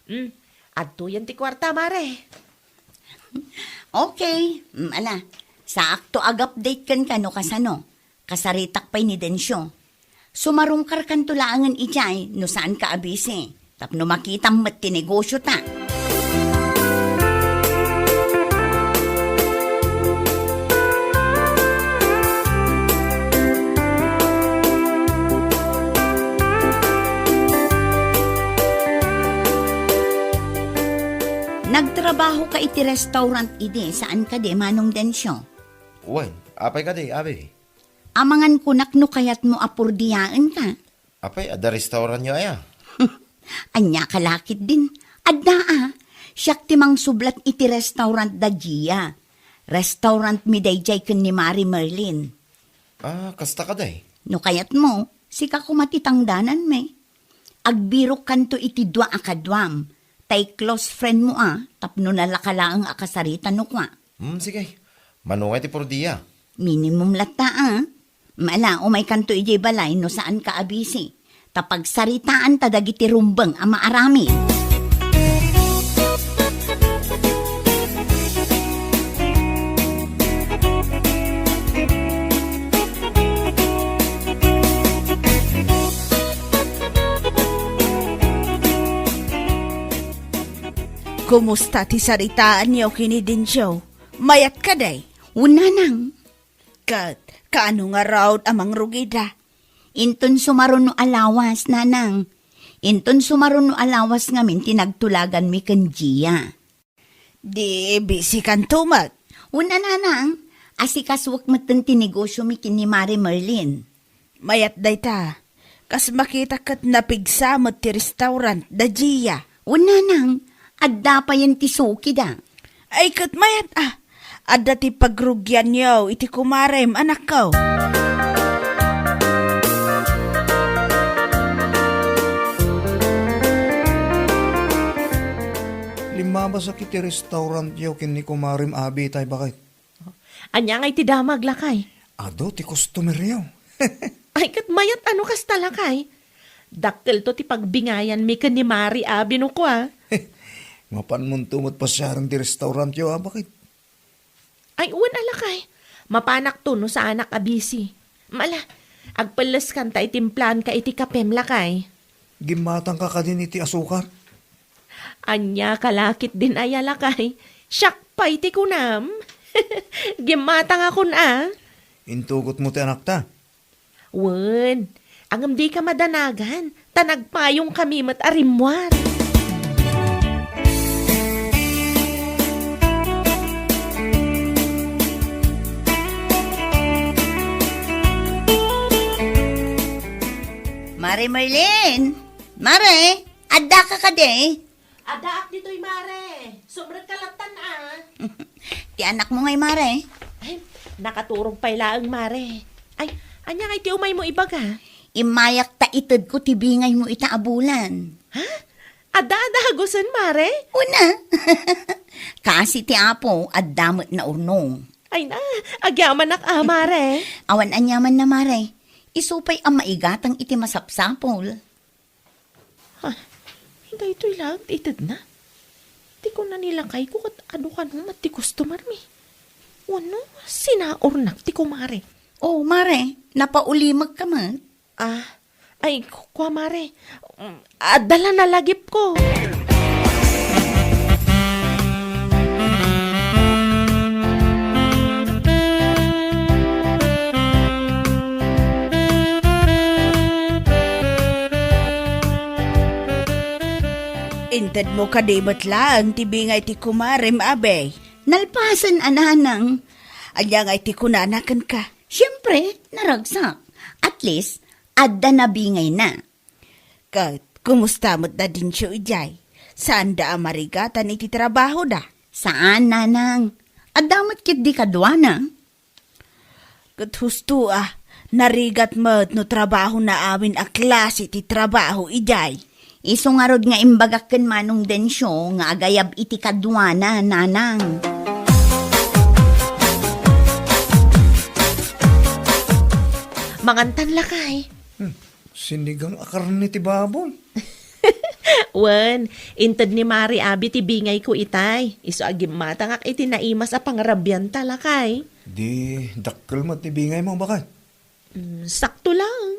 Mm, adtoyen ti kuarta, Mare. Okay. Mm, ala, saakto ag-update kenka no kasano. Kasaritak pay ni Dencio. Sumarungkarkanto laengen idiay no saanka a busy. Tapno makitam met ti negosiota. Nagtrabahoka iti restaurant idi, saan kadi, Manong Dencio? Wen, apay kadi, abi? Amangan kunak no kayatmo a purdiaenka. Apay, adda restaurantyo aya? Ania ka la ketdin? Adda a. Siak ti mangsublat iti restaurant da Gia. Restaurantmi daydiay ken ni Mare Merlin. Ah, kasta kadi? No kayatmo, sika koma ti tangdananmi. Agbirokkanto iti dua a kaduam. Tay close friendmo a, tapno nalaka laeng a kasarita no kua. Hmm, sige. Mano nga iti purdia? Minimum latta a. Mala, umaykanto idiay balay no saanka a busy. Ta pagsaritaanta dagiti rumbeng a maaramid. Kumusta ti saritaanyo ken ni Dencio? Mayat kadi? Wen, nanang. Ket, kaano ngarud a mangrugida? Inton sumaruno a lawas, nanang. Inton sumaruno a lawas ngamin ti nagtulaganmi ken Gia. Di bisikanto met? Wen a, nanang, asikasuek metten ti negosiomi ken ni Mare Merlin. Mayat dayta. Kas makitak ket napigsa met ti restaurant da Gia. Wen, nanang, adda payen ti sukida. Ay, ket mayat a. Adda ti pagrugianyo iti kumarem, anakko. Limmabasak iti restaurantyo ken ni kumarem abi tay baket. Ania ngay ti damag, lakay? Adu ti customeryo. Ay, ket mayat a no kasta, lakay. Dakkelto ti pagbingayanmi ken ni Mare abi no kua. Mapanmonto met pasiaren ti restaurantyo, a, baket? Ay, wen a, lakay. Mapanakto no saanak a busy. Mala, Agpelleskan ta itimplaanka iti kapem, lakay. Gimmatangka kadin iti asukar? Ania ka la ketdin aya, lakay? Siak pay ti kunam. Gimmatangakon a. Intugotmo ti anakta? Wen, ngem dika madanagan, ta nagpayongkami met a rimmuar. Mare Merlin! Mare! Addaka kadi? Addaak ditoy, Mare. Sumrekka lattan a. Ti anakmo ngay, Mare? Ay, nakaturog pay laeng, Mare. Ay, ania ngay ti umaymo ibaga? Immayak ta itedko ti bingaymo ita a bulan. Ha? Adda a dagusen, Mare? Una. Kasi ti Apo, adda met naurnong. Ay na, agyamanak a, Mare. Awan aniamanna, Mare. Isu pay a maigatang iti masapsapul. Ha? Daytoy laeng ti itedna? Ti kuna ni lakayko ket adu kano met ti customer mi. Wenno, sinaurnak ti kumare. Oh, Mare, napaulimekka met. Ah, ay, ku-, kua, Mare. Mm, adda la nalagipko. Intedmo kadi met laeng ti bingay ti kumarem, abi? Nalpasen a nanang. Ania ngay ti kunana kenka? Siempre, naragsak. At least, adda nabingayna. Ket, kumusta met da Dencio idiay? Saanda a marigatan iti trabahoda? Saan, nanang. Adda met ketdi kaduana. Ket husto a, narigat met no trabahona amin a klase ti trabaho idiay. Isu ngarud nga imbagak ken Manong Dencio nga agayab iti kaduana, nanang. Mangantan, lakay. Hmm. Sinigang a karne ti baboy. Wen, inted ni Mare abi ti bingayko itay. Isu a gimmatangak iti naimas a pangarabianta, lakay. Di dakkel met ti bingaymo, baket? Mm, sakto lang.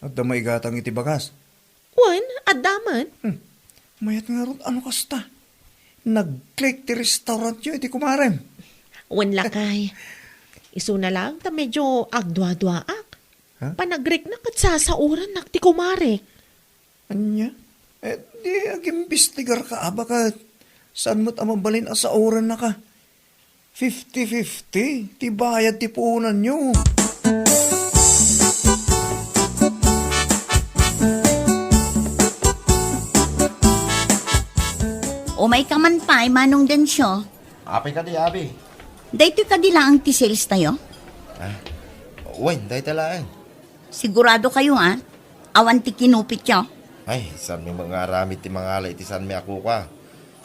Adda maigatang iti bagas? Wen, adda met. Hmm. Mayat ngarud, ano kasta? Nag-click ti restaurantyo iti kumarem. Wen, lakay. Isuna lang ta medyo agduaduaak. Ha? Panagrikna ket sasaorannak ti kumarek. Ania? Eh, di agimbestigarka a baket. Saan met a mabalin a saorannaka? Fifty fifty ti bayad ti puonanyo. Umayka man pay, Manong Dencio. Apay kadi, abi? Daytoy kadi laeng ti sales tayo? Ah, wen, dayta laeng. Sigurado kayo, ha? Awan ti kinupityo? Ay, saanmi nga aramid ti mangala iti saanmi a kukua.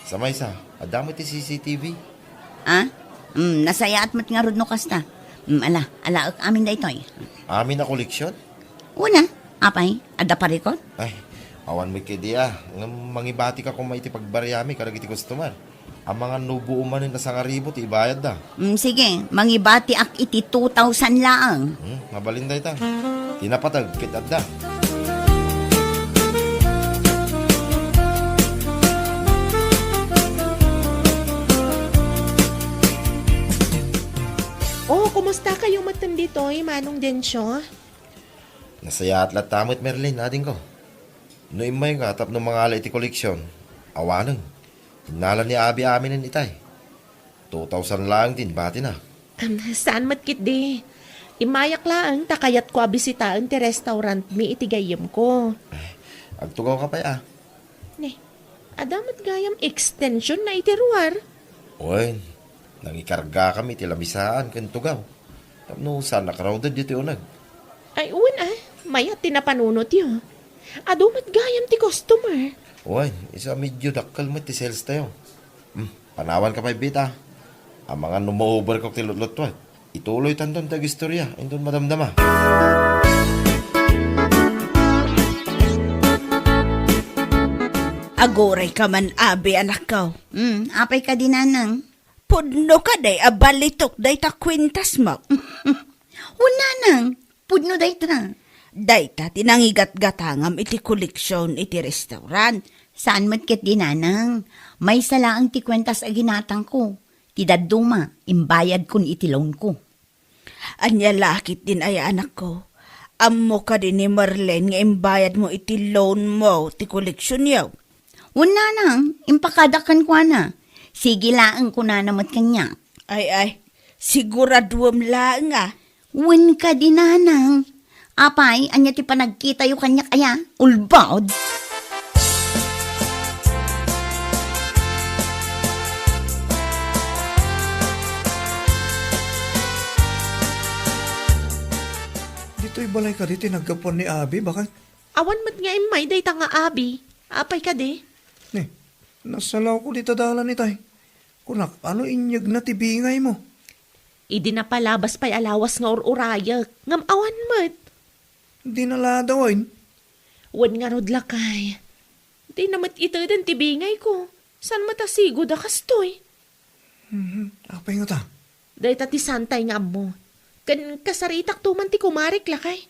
Sa maysa, adda met ti C C T V. Ah? Mm, nasayaat met ngarud no kasta. Mm, ala, alaek amin daytoy. Amin a koleksyon? Una, apay, adda parikot? Ay, awan met kadi a. Ngem mangibatika koma iti pagbariami kadagiti customer. Amangan no buo manen a sangaribu ti ibayadda. Mm, sige, mangibatiak iti two thousand laeng. Hmm, mabalin dayta. Ti napateg ket adda. Oh, kumusta kayo metten ditoy, Manong Dencio? Nasayaat latta met, Merlin, adingko. No immayka tapno mangala iti koleksyon, awanen. Innala ni abi aminen itay. Two thousand laeng ti inbatina. Am, saan met ketdi. Immayak laeng ta kayatko a bisitaen ti restaurantmi iti gayyemko. Ay, agtugawka pay a. Ne, adda met gayam extension na iti ruar. Wen, nangikargakami iti lamisaan ken tugaw. Tapno saan a crowded iti uneg. Ay, wen a, mayat ti napanunotyo. Adu met gayam ti customer. Wen, isu a medyo dakkel met ti sales tayo. Hmm, panawanka pay bita. Amangan no ma-overcook ti lutlutuek. Ituloytanton ti agistorya, inton madamdama. Agurayka man, abi, anakko. Hmm, apay kadi, nanang? Pudno kadi a balitok dayta kuentasmo? Wen, nanang. Pudno dayta. Dayta ti nangigatgatangam iti koleksion iti restaurant. Saan met ketdi, nanang. Maysa laeng ti kuentas a ginatangko. Ti dadduma, imbayadkon iti loanko. Ania la ketdin aya, anakko? Ammo kadi ni Marlene nga imbayadmo iti loanmo ti koleksionyo? Wen, nanang, impakadak kenkuana. Sige laeng, kunana met kaniak. Ay, ay, siguraduem laeng a. Wen kadi, nanang. Apay, ania ti panagkitayo kaniak aya? Ulbod! Ditoy balay kadi ti naggapuan ni Abi, baket? Awan met nga immay dayta nga Abi. Apay kadi? Ni, nasalawko dita dalan itay. Kunak, ano inyegna ti bingaymo? Idi napalabas pay a lawas nga ur-urayek, ngem awan met. Di naladawen? Wen ngarud, lakay. Dina met iteden ti bingayko. Saan met a sigud a kastoy? Mhm. Apay ngata? Dayta ti saantay nga ammo. Ken kasaritakto man ti kumarek, lakay.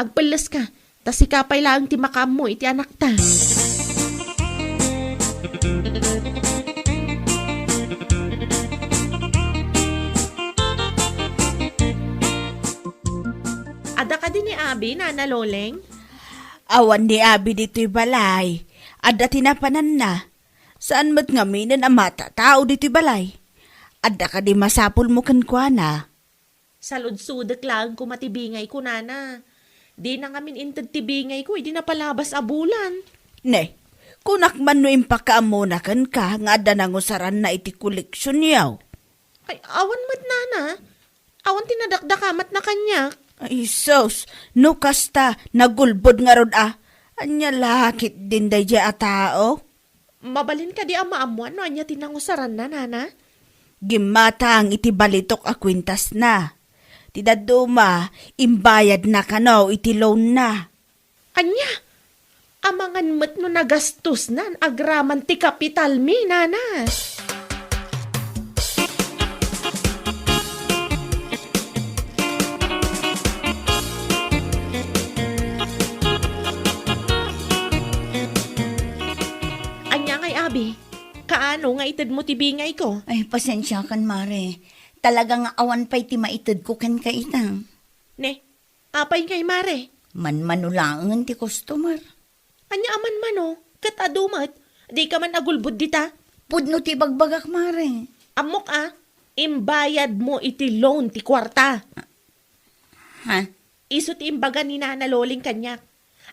Agpelleska, ta sika pay laeng ti makaammo iti anakta. Adda kadi ni Abi, Nana Loleng? Awan ni Abi ditoy balay. Adda ti napananna. Saan met ngaminen a matatao ditoy balay. Adda kadi masapulmo kenkuana? Saludsodek laeng koma ti bingayko, nana. Dina ngamin inted ti bingayko idi napalabas a bulan. Ne, kunak man no impakaammona kenka nga adda nangusaranna iti koleksionyo. Ay, awan met, nana. Awan ti nadakdakamatna kaniak. Ay, sus, no kasta, nagulbod ngarud a. Ania la ketdin daydiay a tao? Mabalin kadi a maammuan no ania ti nangusaranna, nana? Gimmatang iti balitok a kuentasna. Ti dadduma, imbayadna kano iti loanna. Ania? Amangan met no nagastosnan agraman ti kapitalmi, nana. Ania ngay, abi? Kaano nga itedmo ti bingayko? Ay, pasensiakan, mare. Talaga nga awan pay ti maitedko kenka ita. Ne, apay ngay, mare? Manmano laengen ti customer. Ania a manmano? Ket adu met, dika man agulbod dita? Pudno ti ibagbagak, mare. Ammok a, imbayadmo iti loan ti kuarta. Ha? Isu ti imbaga ni Nana Loling kaniak.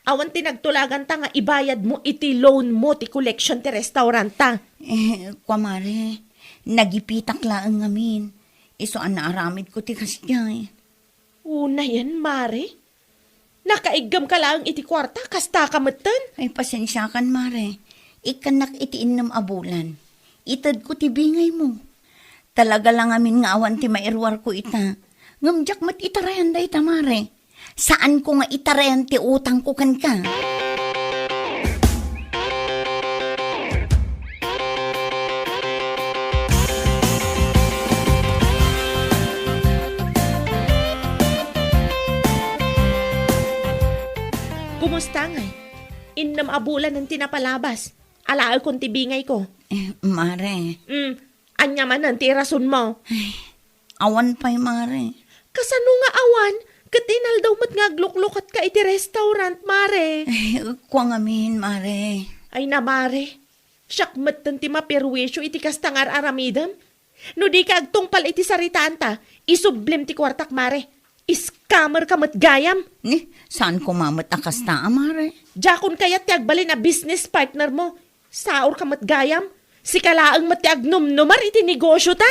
Awan ti nagtulaganta nga ibayadmo iti loanmo ti collection ti restauranta. Eh, kua, mare, nagipitak laeng ngamin. Isu a naaramidko ti kasdiay. Unayen, mare? Nakaiggem ka laeng iti kuarta, kasta ka metten? Ay, pasensiakan, mare. Ikkannak iti innem a bulan. Itedko ti bingaymo. Talaga la ngamin nga awan ti mairuarko ita. Ngem diak met itarayan dayta, mare. Saanko nga itarayan ti utangko kenka. Kumusta ngay? Innem a bulanen ti napalabas. Alaekon ti bingayko. Eh, mare. Mm, ania manen ti irasonmo? Ay, awan pay, mare. Kasano nga awan? Ket inaldaw met nga agluklukatka iti restaurant, mare. Ay, kua ngamin, mare. Ay na, mare. Siak metten ti maperwisyo iti kasta nga ar-aramidem. No dika agtungpal iti saritaanta, isublim ti kuartak, mare. Scammer ka met gayam. Ni, saan koma met a kasta a, mare? Diakon kayat ti agbalin a business partner mo. Saor ka met gayam. Sika laeng met ti agnumnumar iti negosyo ta.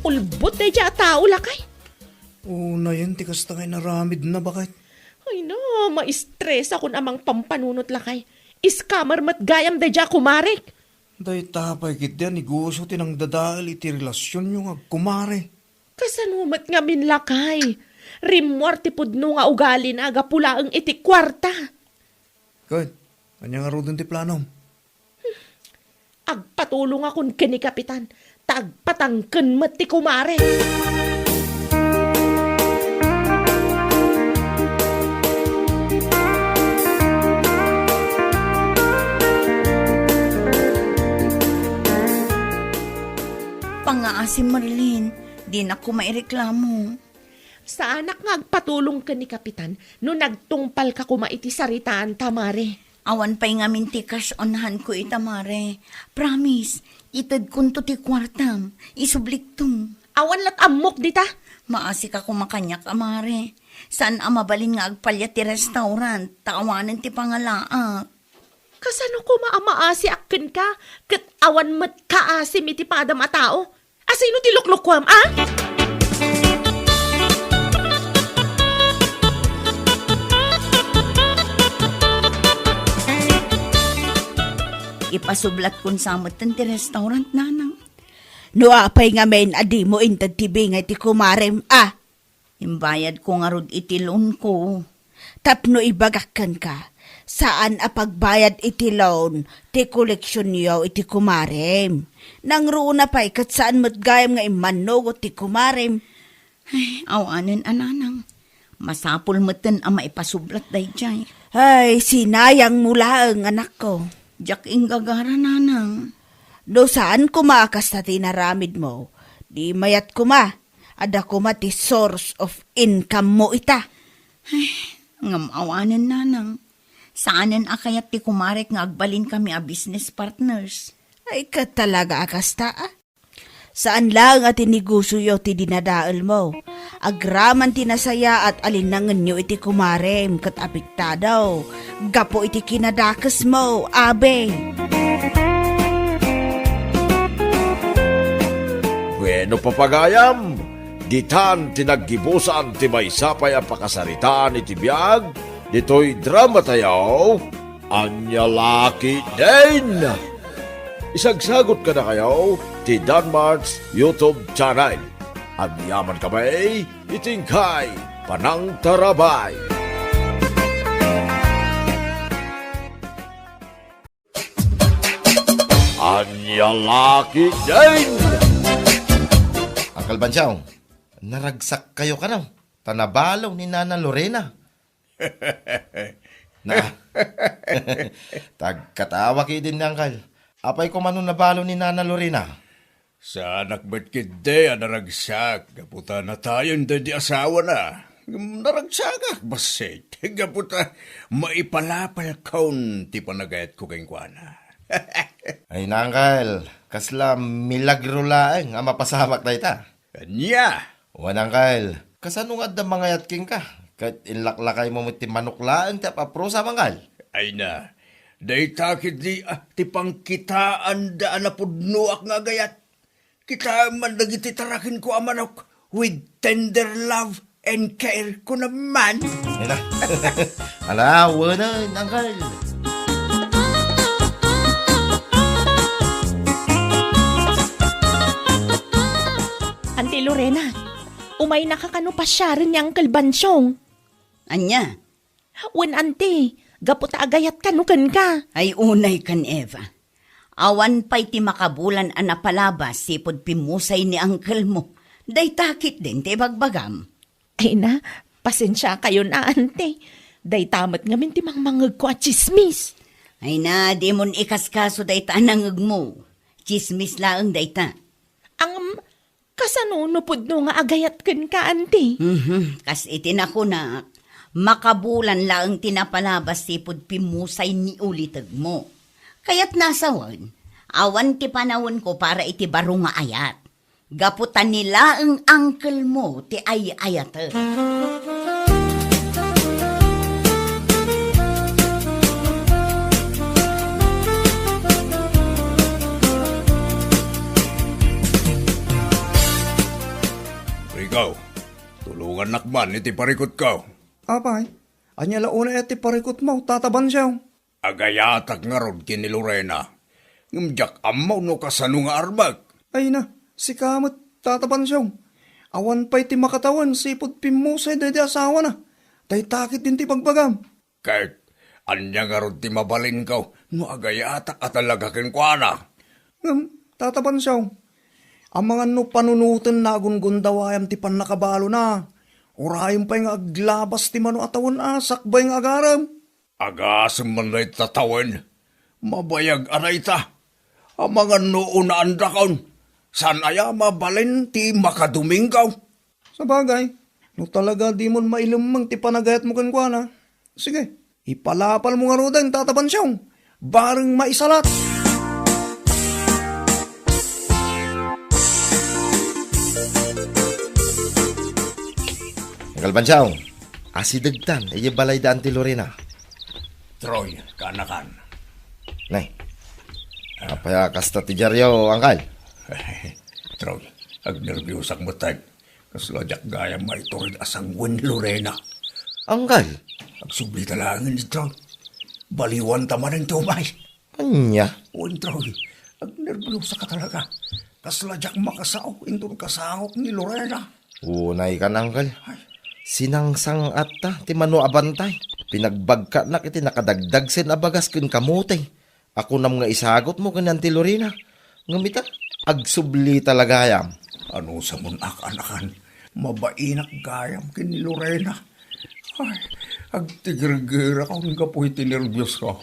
Ulbod daydiay a tao, lakay. Unayen ti kasta nga inaramidna, baket. Ay na, maistresakon a mangpampanunot, lakay. Scammer met gayam daydiay a kumarek. Dayta pay ketdi a negosyo ti nangdadael iti relasionyo nga agkumare. Kasano met ngamin, lakay? Rimmuar ti pudno nga ugalina gapu laeng iti kuarta. Ket, ania ngaruden ti planom? Hmm, Agpatulongakon ken ni Kapitan, ta agpatangken met ti kumare. Pangngaasim, Marlene, dinak koma ireklamo. Saanak nga agpatulong ken ni Kapitan no nagtungpalka koma iti saritaanta, Mare. Awan pay ngamin ti cash on hand ko ita, Mare. Promise, itedkonto ti kuartam. Isublikto. Awan lat ammok dita. Maasika koma kaniak, a Mare. Saan a mabalin nga agpaliat ti restaurant, ta awanen ti pangalaak. Kasano koma a maasiak kenka, ket awan met kaasim iti padam a tao? Asino ti luklukuam, a? Ipasublatkon sa metten ti restaurant, Nanang. No apay ngamin a dimo inted ti bingay ti kumarem, a? Imbayadko ngarud iti loanko. Tapno ibagak kenka, saan a pagbayad iti loan ti koleksionyo iti kumarem. Nangruna pay ket saan met gayam nga immannugot ti kumarem. Ay, awanen a, Nanang. Masapul metten a maipasublat daydiay. Ay, sinayangmo laeng, anakko. Diak inggagara, Nanang. No saan koma a kasta ti inaramidmo, di mayat koma. Adda koma ti source of income mo ita. Ay, ngem awanen, Nanang. Saanen a kayat ti kumarek nga agbalin kami a business partners. Ay, ket talaga a kasta, a? Saan laeng a ti negosioyo ti dinadaelmo. Agraman ti nasayaat a linnangenyo iti kumarem ket apektado gapu iti kinadakesmo, abi. Bueno, papagayam, ditan ti naggibusan ti maysa pay a pakasaritaan iti biag ditoy dramatayo, Ania La Ketdin. Isagsagot kadakayo ti Danmart's YouTube channel. Agyaman kami iti inkay panangtarabay. Ania La Ketdin! Uncle Bansiaw, naragsak kayo kano, ta nabalo ni Nana Lorena. Na. Tagkatawa ketdin ni Uncle. Apay koma no nabalo ni Nana Lorena? Saanak met ketdi a naragsak, gapu ta natayen daydi asawana. Ngem naragsakak, bassit, gapu ta maipalapalkon ti panagayatko kenkuana. Ay, Uncle, kasla milagro laeng a mapasamak dayta. Ania? Wen, Uncle, kasano nga adda mangayat kenka? Ket inlaklakaymo met ti manok laeng ti ap-aprosa, Uncle. Ay na, dayta ketdi, ah, ti pangkitaanda a napudnoak nga agayat. Kitaem man dagiti tarakenko a manok with tender love and care, kunam man. Ay na. Ala, wen, Uncle. Auntie Lorena, umaynaka kano pasiaren ni Uncle Bansiaw? Ania? Wen, Auntie, gapu ta agayat kano kenka. Ay, unay kan Eva. Awan pay ti makabulan a napalabas sipud pimmusay ni uncle mo. Dayta ketdin ti ibagbagam. Ay na, pasensiakayon a, Auntie. Dayta met ngamin ti mangmangngegko a tsismis. Ay na, dimon ikaskaso dayta a nangngegmo. Tsismis laeng dayta. Ngem, kasano no pudno nga agayat kenka, Auntie? Mhm, kas iti nakunak, makabulan laeng ti napalabas sipud pimmusay ni ulitegmo. Kayatna a sawen, awan ti panawenko para iti baro nga ayat. Gapu ta ni laeng uncle mo ti ay-ayatek. Ikaw, tulongannak man iti parikutko. Apay, ania la unay ti parikutmo, Tata Bansiaw? Agayatak ngarud ken ni Lorena. Ngem diak ammo no kasano nga armek. Ay na, sika met, Tata Bansiaw. Awan pay ti makatawen sipud pimmusay daydi asawana. Dayta ketdin ti ibagbagam. Ket ania ngarud ti mabalinko no agayatak a talaga kenkuana? Ngem, Tata Pansiaw, amangan no panunoten nagunggundawayan ti pannakabalona. Urayem pay nga aglabas ti mano a tawen a sakbay nga agarem. Agasem man dayta tawen. Mabayag a dayta. Amangan no unaandakon. Saan aya mabalin ti makadomingo? Sabagay, no talaga dimon mailemmeng ti panagayatmo kenkuana, sige, ipalapalmo ngaruden, Tata Pansiaw, bareng maisalat. Uncle Pansiaw, asidegtan, idiay balay da Auntie Lorena. Troy, kaanakan. Nay, apay a kasta ti diaryo, Uncle? Troy, agnerbiusak met, tay. Kasla diak gayam maitured a sanguen ni Lorena. Uncle? Agsubli ta laeng ni Troy. Baliwan ta manen ti umay. Ania? Wen, Troy, agnerbiusa ka talaga. Kasla diak makasao inton kasangok ni Lorena. Unay kan, Uncle. Ay. Sinangsang-atta ti mano a bantay. Pinagbagkatnak iti nakadagdagsen a bagas ken kamote. Akunam nga isagutmo ken ni Auntie Lorena. Ngem ita, agsubli ta la gayam. Anusamon a kaanakan, mabainak gayam ken ni Lorena. Ay, agtigergerakon gapu iti nerbios ko.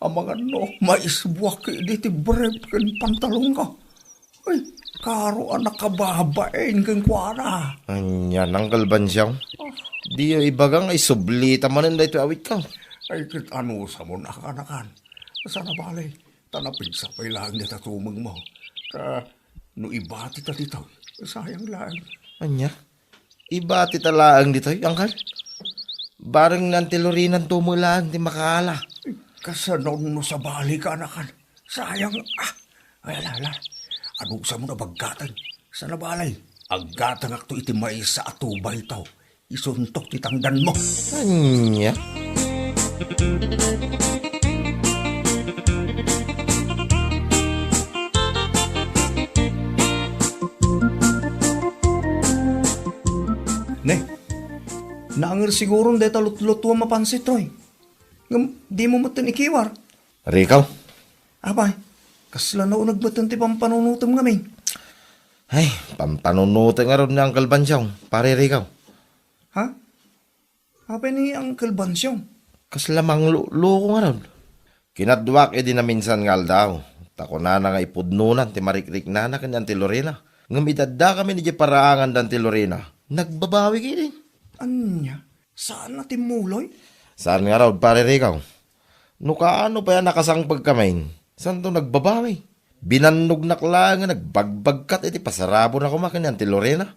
Amangan no maisbuak idi ti brief ken pantalon ko. Ay, karo a nakababain kenkuana. Ania, Uncle Bansiaw? Ah. Diyo ibaga nga isubli ta manen daytoy awit ko. Ay, ket anusamon a kaanakan. Saan a bale, ta napigsa pay laeng dayta tumengmo. Ta no ibati ta ditoy, sayang laeng. Ania? Ibati ta laeng ditoy, Uncle? Bareng ni Auntie Lorena tumeng laeng ti makaala. Kasano no sabali ka, anakan? Sayang, ah. Ay, ala, ala. Anusamon a baggaten. Saan a bale, aggatangakto iti maysa a tubayto. Isuntok ti tangdanmo. Ania? Ne, naanger siguron dayta lutlutuam a pansit, Troy. Ngem, dimo metten ikiwar. Rico? Apay, kasla nauneg metten ti pampanunotem ngamin. Ay, pampanunotek ngarud ni Uncle Bansiaw, Pare Rico. Ha? Apay ni Uncle Bansiaw? Kasla mangluluko ngarud. Kinaduak idi naminsan nga aldaw, ta kunana nga ipudnonan ti marikriknana ken ni Auntie Lorena. Ngem idi addakamin idiay paraangan da Auntie Lorena, nagbabawi ketdi. Ania? Saan a timmuloy? Saan ngarud, Pare Rico. No kaano pay a nakasangpetkamin, saanto nagbabawi. Binannognak laeng nga nagbagbagkat iti pasarabona koma ken ni Auntie Lorena.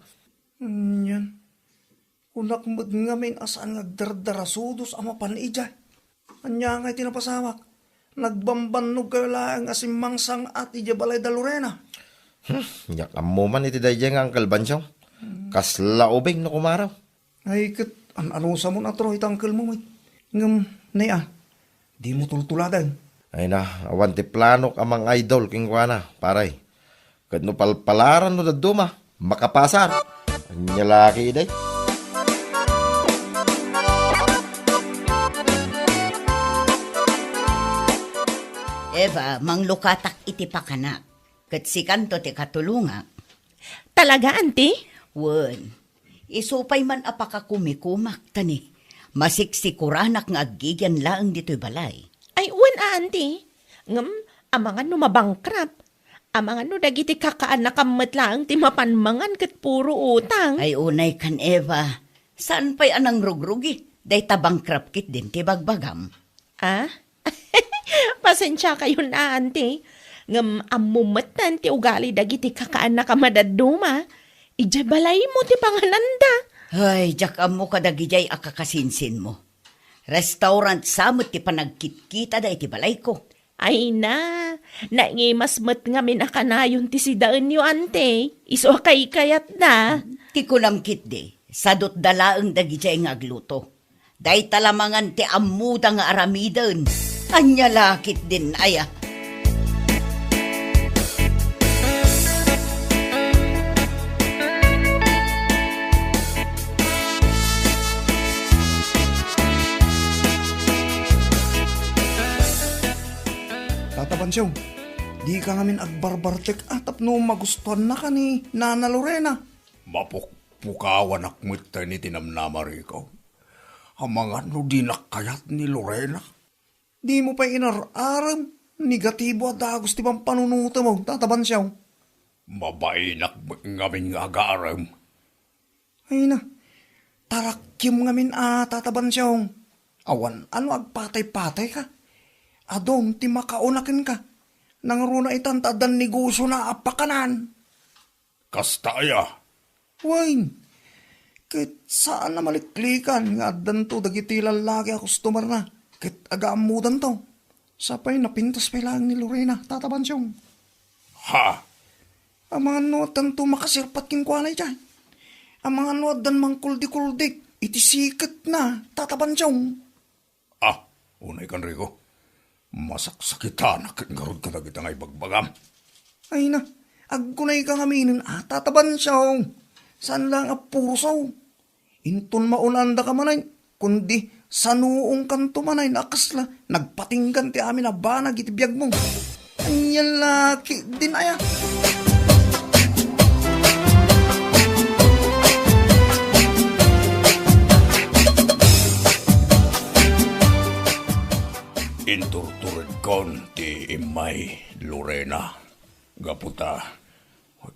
Anian? Kunak met ngamin a saan nga agdardarasudos a mapan idiay. Ania ngay ti napasamak? Nagbambannog kayo laeng a simmangsang-at idiay balay da Lorena. Hmm, diak ammo man iti daydiay nga Uncle Bansiaw. Hmm. Kasla ubing no kumaro. Ay, ket an-anusamon a Troy ti uncle mo met. Ngem, nay a, dimo tultuladen. Ay na, awan ti planok a mang-idol kenkuana, pare. Ket no palpalaran no dadduma, makapasar. Ania la ketdi? Eva, manglukatak iti pakanak. Ket sikanto ti katulongak. Talaga, Auntie? Wen. Isu pay man a pakakumikumak, ta ni, masiksikoranak nga aggigian laeng ditoy balay. Ay, wen a, Auntie. Ngem, amangan no mabankrupt. Amangan no dagiti kakaannakam met laeng ti mapan mangan ket puro utang. Ay, unay kan, Eva. Saan pay a nangrugrugi? Dayta bankrupt ketdin ti bagbagam. Ah? Pasensiakayon a, Auntie. Ngem ammom metten ti ugali dagiti kakaannakam a dadduma. Idiay balaymo ti pangananda. Ay, diak ammo kadagidiay a kakasinsinmo. Restaurant sa met ti panagkitkitada iti balayko. Ay na, naimas met ngamin a kanayon ti sidaenyo, Auntie. Isu a kaykayatda. Ti kunam ketdi, sadutda laeng dagidiay nga agluto. Dayta la mangan ti ammoda nga aramiden. Ania la ketdin aya? Tata Pansiaw, Dika ngamin agbarbartek a tapno magustuannaka ni Nana Lorena. Mapukpukawanak metten iti namnama, Rico. Amangan no dinak kayat ni Lorena. Dimo pay inar-arem, negatibo a dagus ti pampanunotem, Tata Bansiong. Mabainak met ngamin nga agarem. Ay na, tarakkim ngamin a, Tata Bansiong. Awan a no agpatay-patayka. Adun ti makauna kenka. Nangruna itan ta addan negosiona a pakanan. Kasta aya? Wen, ket saan a maliklikan nga addanto dagiti lallaki a customerna ket agaammodanto. Sapay napintas pay laeng ni Lorena, Tata Bansiong. Ha? Amangan no addanto makasirpat kenkuana idiay. Amangan no addan mangkuldikuldi iti siketna, Tata Bansiong. Ah, unay kan, Rico. Masaksakitanak ket ngarud kadagita nga ibagbagam. Ay na, agkunayka ngaminen a, Tata Bansiong. Saan laeng a purosaw. Inton maunandaka manen, kundi sanuongkanto manen a kasla nagpatinggan ti amin a banag iti biagmo. Ania la ketdin aya? Inturturedkon ti immay, Lorena. Gapu ta,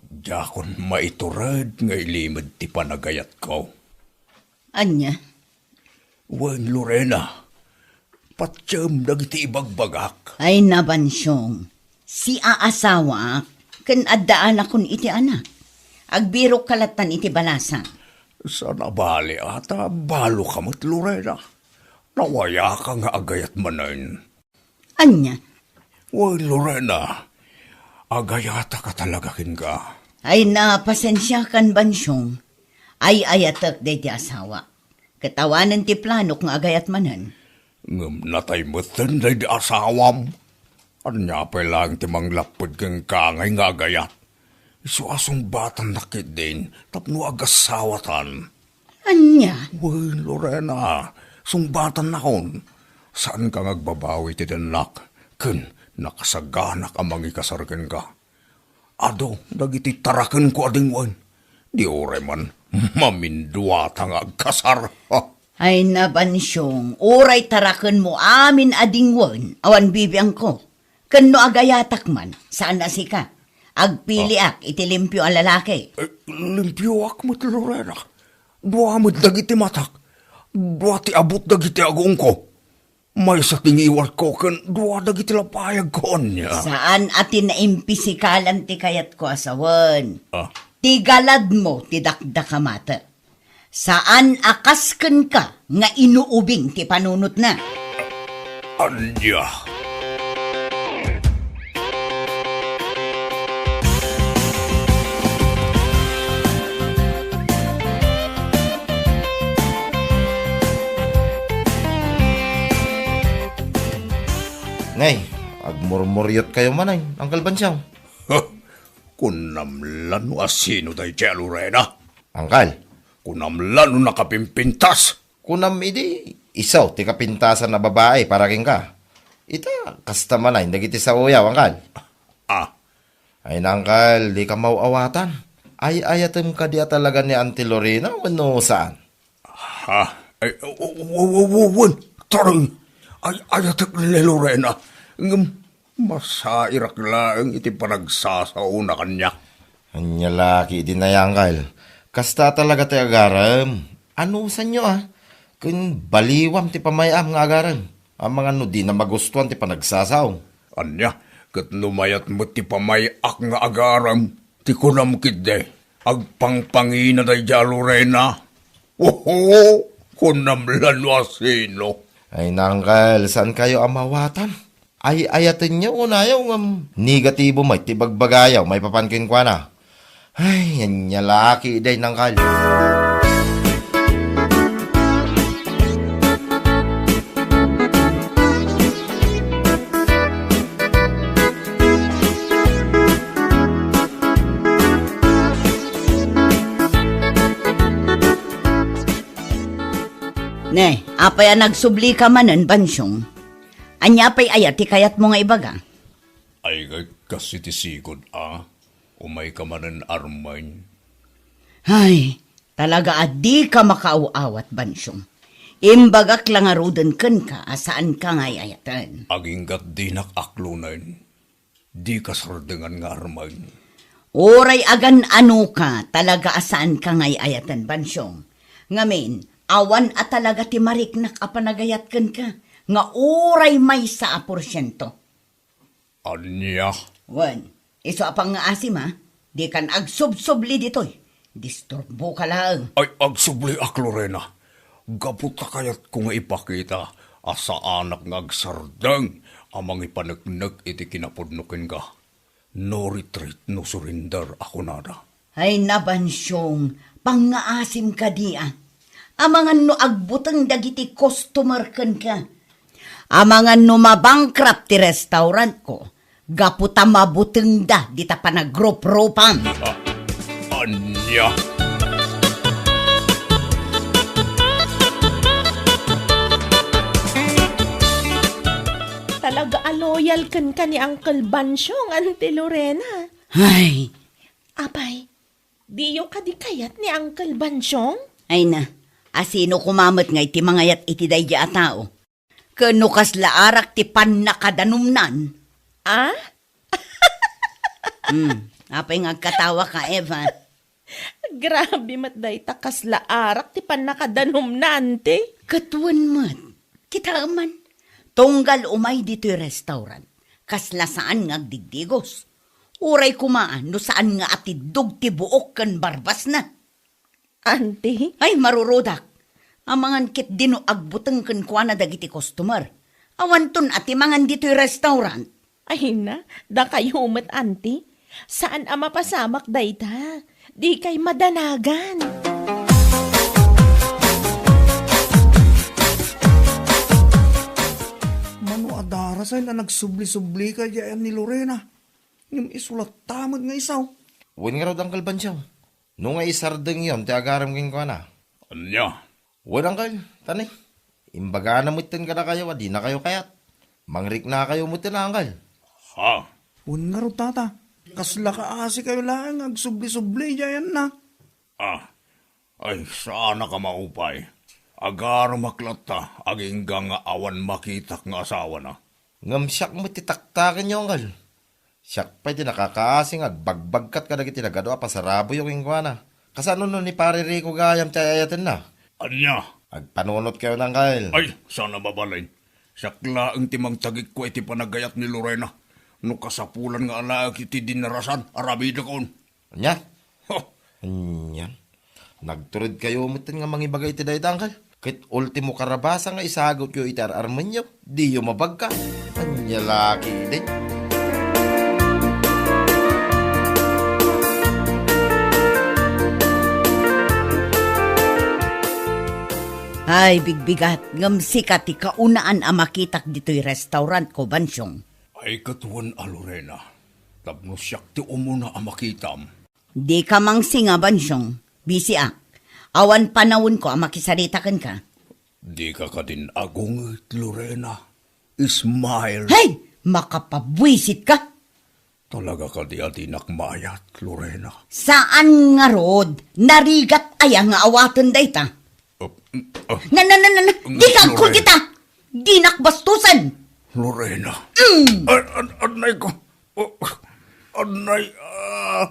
diakon maitured nga ilimed ti panagayatko. Ania? Wen, Lorena, patiem dagiti ibagbagak. Ay na, Bansiong, siaasawaak ken addaanakon iti anak. Agbirokka lattan iti balasang. Saan a bali a ta baloka met, Lorena. Nawayaka nga agayat manen. Ania? Wen, Lorena, agayatak a talaga kenka. Ay na, pasensiakan, Bansiong. Ay-ayatek daydi asawa. Ket awanen ti planok nga agayat manen. Ngem natay metten daydi asawam. Ania pay laeng ti manglapped kenka ngay nga agayat? Isu a sungbatannak ketdin tapno agasawatan. Ania? Wen, Lorena, sungbatannakon. Saanka nga agbabawi ti dennak, ken nakasaganak a mangikasar kenka. Adu dagiti tarakenko a dingwen. Di uray man maminduata nga agkasar. Ay na, Bansiong, uray tarakenmo amin a dingwen, awan bibiangko. Ken no agayatak man, saan a sika. Agpiliak iti limpio a lalaki. Eh, limpioak met, Lorena. Dua met dagiti matak. Dua ti abut dagiti agongko. Maysa ti ngiwatko ken dua dagiti lapayagko, ania. Saan a ti naimpisikalan ti kayatko a sawen. Ah. Ti galadmo ti dakdakamatek. Saan a kas kenka nga inuubing ti panunotna. Ania? Nay, agmurmuriotkayo manen, Angkel Bansiaw. Huh, kunam la no asino daydiay a Lorena? Angkel. Kunam la no nakapimpintas? Kunam idi, isu ti kapintasan a babai para kenka. Ita, kasta manen dagiti saoyo, Angkel. Ah. Ay na, Angkel, dika maw-awatan. Ay-ayatem kadi a talaga ni Auntie Lorena wenno saan? Ha? Ay, w-, w-, w-, w-, wen, taray. Ay-ayatek ni Lorena. Ngem, masairak laeng iti panagsasaona kaniak. Ania la ketdin aya, Angkel. Kasta talaga ti agarem. Anusanyo, a? Ken baliwam ti pamay-am nga agarem. Amangan no dina magustuan ti panagsasao. Ania, ket no mayat met ti pamay-ak nga agarem, ti kunam ketdi, agpangpangina daydiay a Lorena. Oho, kunam la no asino. Ay na, Angkel, saankayo a maawatan. Ay-ayatenyo unayo ngem negatibo met ti bagbagayo maipapan kenkuana. Ay, ania la ketdi, Angkel. Ne, apay a nagsublika manen, Bansiong? Ania pay aya ti kayatmo nga ibaga? Ay, kay, Kas iti sigud a, umayka manen Armin. Ay, talaga a dika makaaw-awat, Bansyong. Imbagak la ngaruden kenka a saanka nga ay-ayaten. Aginggat dinak aklonen. Dika sardengan nga Armin. Uray agan-anoka, talaga a saanka nga ay-ayaten, Bansyong. Ngamin, awan a talaga ti mariknak a panagayat kenka, nga uray maysa a porsiento. Ania? Wen, isu a pangngaasim, ha? Dikan agsubsubli ditoy. Disturboka laeng. Ay, agsubliak, Lorena. Gapu ta kayatko nga ipakita a saanak nga agsardeng a mangipaneknek iti kinapudno kenka. No retreat, no surrender a kunada. Ay, Nabansyong, pangngaasim kadi a. Amangan no agbuteng dagiti customer kenka. Amangan no mabankrupt ti restaurantko. Gapu ta mabutengda dita panagruprupam. Ah, ania? Talaga a loyal kenka ni Uncle Bansyong, Auntie Lorena. Ay. Apay, diyo kadi kayat ni Uncle Bansyong? Ay na, asino koma met nga iti mangayat iti daydi a tao? Ken no kasla arak ti pannakadanumnan? Ah? Hmm, apay nga agkatawaka, Eva? Grabe met dayta, kasla arak ti pannakadanumna, Auntie. Ket wen met, kitaem man. Tunggal umay ditoy restaurant, kasla saan nga agdigdigos. Uray koma no saan nga atiddog ti buok ken barbasna. Auntie? Ay, marurudak. Amangan ketdi no agbuteng kenkuana dagiti customer. Awanton a ti mangan ditoy restaurant. Ay na, dakayo met, Auntie. Saan a mapasamak dayta. Dikay madanagan. Mano a darasay a nagsubli-sublika diay ni Lorena. Ngem isu latta met nga isaw. Wen ngarud, Uncle Bansyong. No nga isardengyon ti agarem kenkuana. Ania? Wen, Uncle, tani. Imbagana metten kadakayo a dinakayo kayat. Mangriknakayo metten, Uncle. Ha? Wen ngarud, Tata. Kasla kaasikayo laeng nga agsubli-subli diay anna. Ah, ay, saanak a maupay. Agaremak latta, agingga nga awan makitak nga asawana. Ngem siak met ti taktakenyo, Uncle. Siak pay ti nakakaasi nga agbagbagkat kadagiti nagadu a pasaraboyo kenkuana. Kasano no ni Pare Rico gayam ti ay-ayatenna? Ania? Agpanunotkayo, Uncle. Ay, saan a mabalin. Siak laeng ti mangtagikko iti panagayat ni Lorena. No kasapulan nga alaek iti dinarasan, aramidekon. Ania? Ho! Ania? Nagturedkayo metten nga mangibaga iti dayta, Uncle. Ket ultimo karabasa nga isagutyo iti ar-armenyo, diyo mabagka. Ania la ketdi? Ay, bigbigat, ngem sika ti kaunaan a makitak ditoy restaurantko, Bansyong. Ay, ket wen a, Lorena, tapno siak ti umuna a makitam. Dika mangsinga, Bansyong. Bisiak. Awan panawenko a makisarita kenka. Dika kadin agunget, Lorena. Smile. Hey! Makapabuisit ka! Talaga kadi a dinak maayat, Lorena? Saan ngarud, narigat aya nga awaten dayta? Uh, uh, Na, na, na, na, na, Dika agkul Lorena. Kita! Dinak bastusen! Lorena. Mm. An-, an-, anay ko. Oh, anay, ah,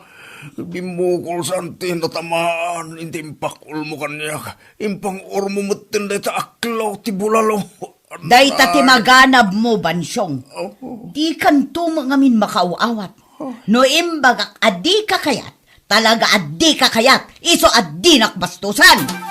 bimmukol sa anti natamaan, inti impakulmo kaniak. Impang-urmo metten dayta aklaw ti bulalo. Dayta ti maganabmo, Bansyong. Oh. Dikanto met ngamin makaaw-awat. Oh. No imbagak a dika kayat, talaga a dika kayat, isu a dinak bastusan.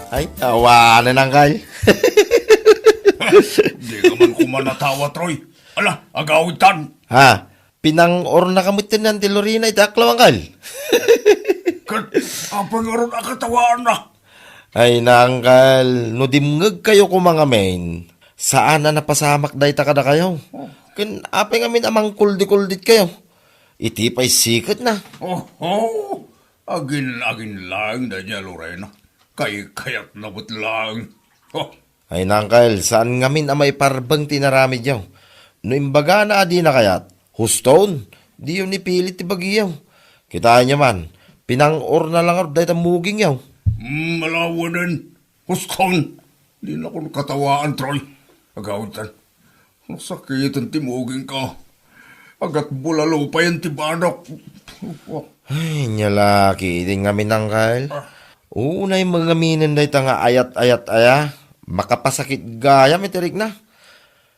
Ay, awanen, Angkal. Dika man koma natawa, Troy. Ala, agawidtan. Ha? Pinang-ornaka metten ni Auntie Lorena iti aklaw, Angkal. Ket apay ngarud a katawaanak? Ay na, Angkal, no dimngegkayo koma ngamin, saan a napasamak dayta kadakayo. Oh. Ken apay ngamin a mangkuldi-kulditkayo? Iti pay siketna. Oho! Agin-agin laeng daydiay a Lorena. Kaykayatna met laeng. Oh. Ay, Uncle, saan ngamin a maiparbeng ti inaramidyo? No imbagana a dina kayat, huston, diyo ni pilit ti bagiyo. Kitaenyo man, pinang-orna la ngarud dayta mugingyo. Hmm, ala wen. Huston, dinakon katawaan, Troy. Agawidtan. Nasakiten ti mugingko. Agatbulalo payen ti banok. Ay, nia la ketdin ngamin, Uncle. Ah. Unay mangaminen dayta nga ayat-ayat aya. Makapasakit gayam iti rikna.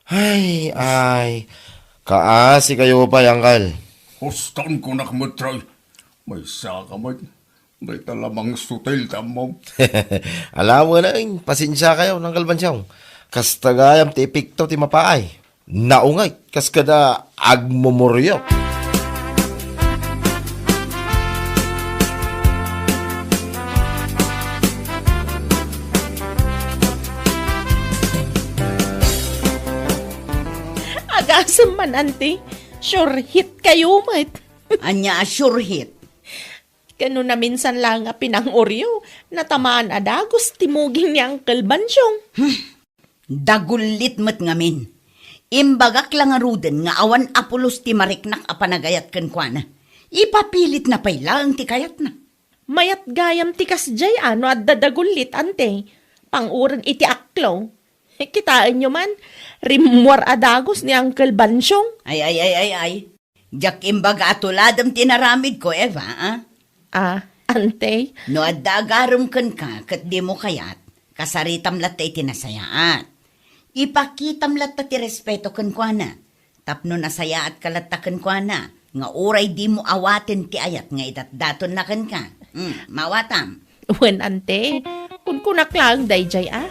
Ay, ay. Kaasi kayo pay, Uncle. Huston, kunak met, Troy. Maysa ka met. Dayta la mangsutil ti ammom. Ala wen, pasensia kayo, Uncle Bansyong. Kasta gayam ti epekto ti mapaay. Naunget, kas kada agmumuriok. Agasem man, Ante. Sure hit kayo met. Ania a sure hit? Ken no naminsan laeng a pinang-oryo, natamaan a dagus ti muging ni Uncle Bansyong. Hmm. Dagullit met ngamin. Imbagak la ngaruden nga awan a pulos ti mariknak a panagayat kenkuana. Ipapilitna pay laeng ti kayatna. Mayat gayam ti kasdiay a no adda dagullit, Ante. Panguren iti aklo. Kitaenyo man, rimmuar a dagus ni Uncle Bansyong. Ay, ay, ay, ay, ay. Diak imbaga a tuladem ti inaramidko, Eva, a? Ah, Ante? No adda agarem kenka ket dimo kayat, kasaritam latta iti nasayaat. Ipakitam latta ti respeto kenkuana. Tapno nasayaatka latta kenkuana, nga uray dimo awaten ti ayat nga idatdatonna kenka. Hmm, mawatam. Wen, Ante, kunkunak laeng daydiay a.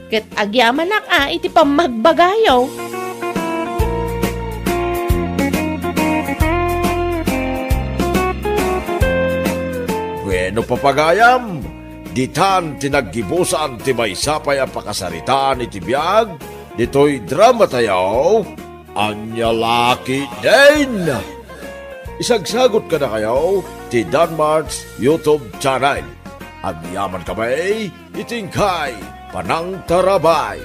Ket agyamanak a iti pammagbagayo. Bueno, papagayam, ditan ti naggibusan ti maysa pay a pakasaritaan iti biag ditoy dramatayo. Ania la ketdin? Isagsagot kadakayo ti Danmart's YouTube channel. Agyaman kami iti inkay panangtarabay.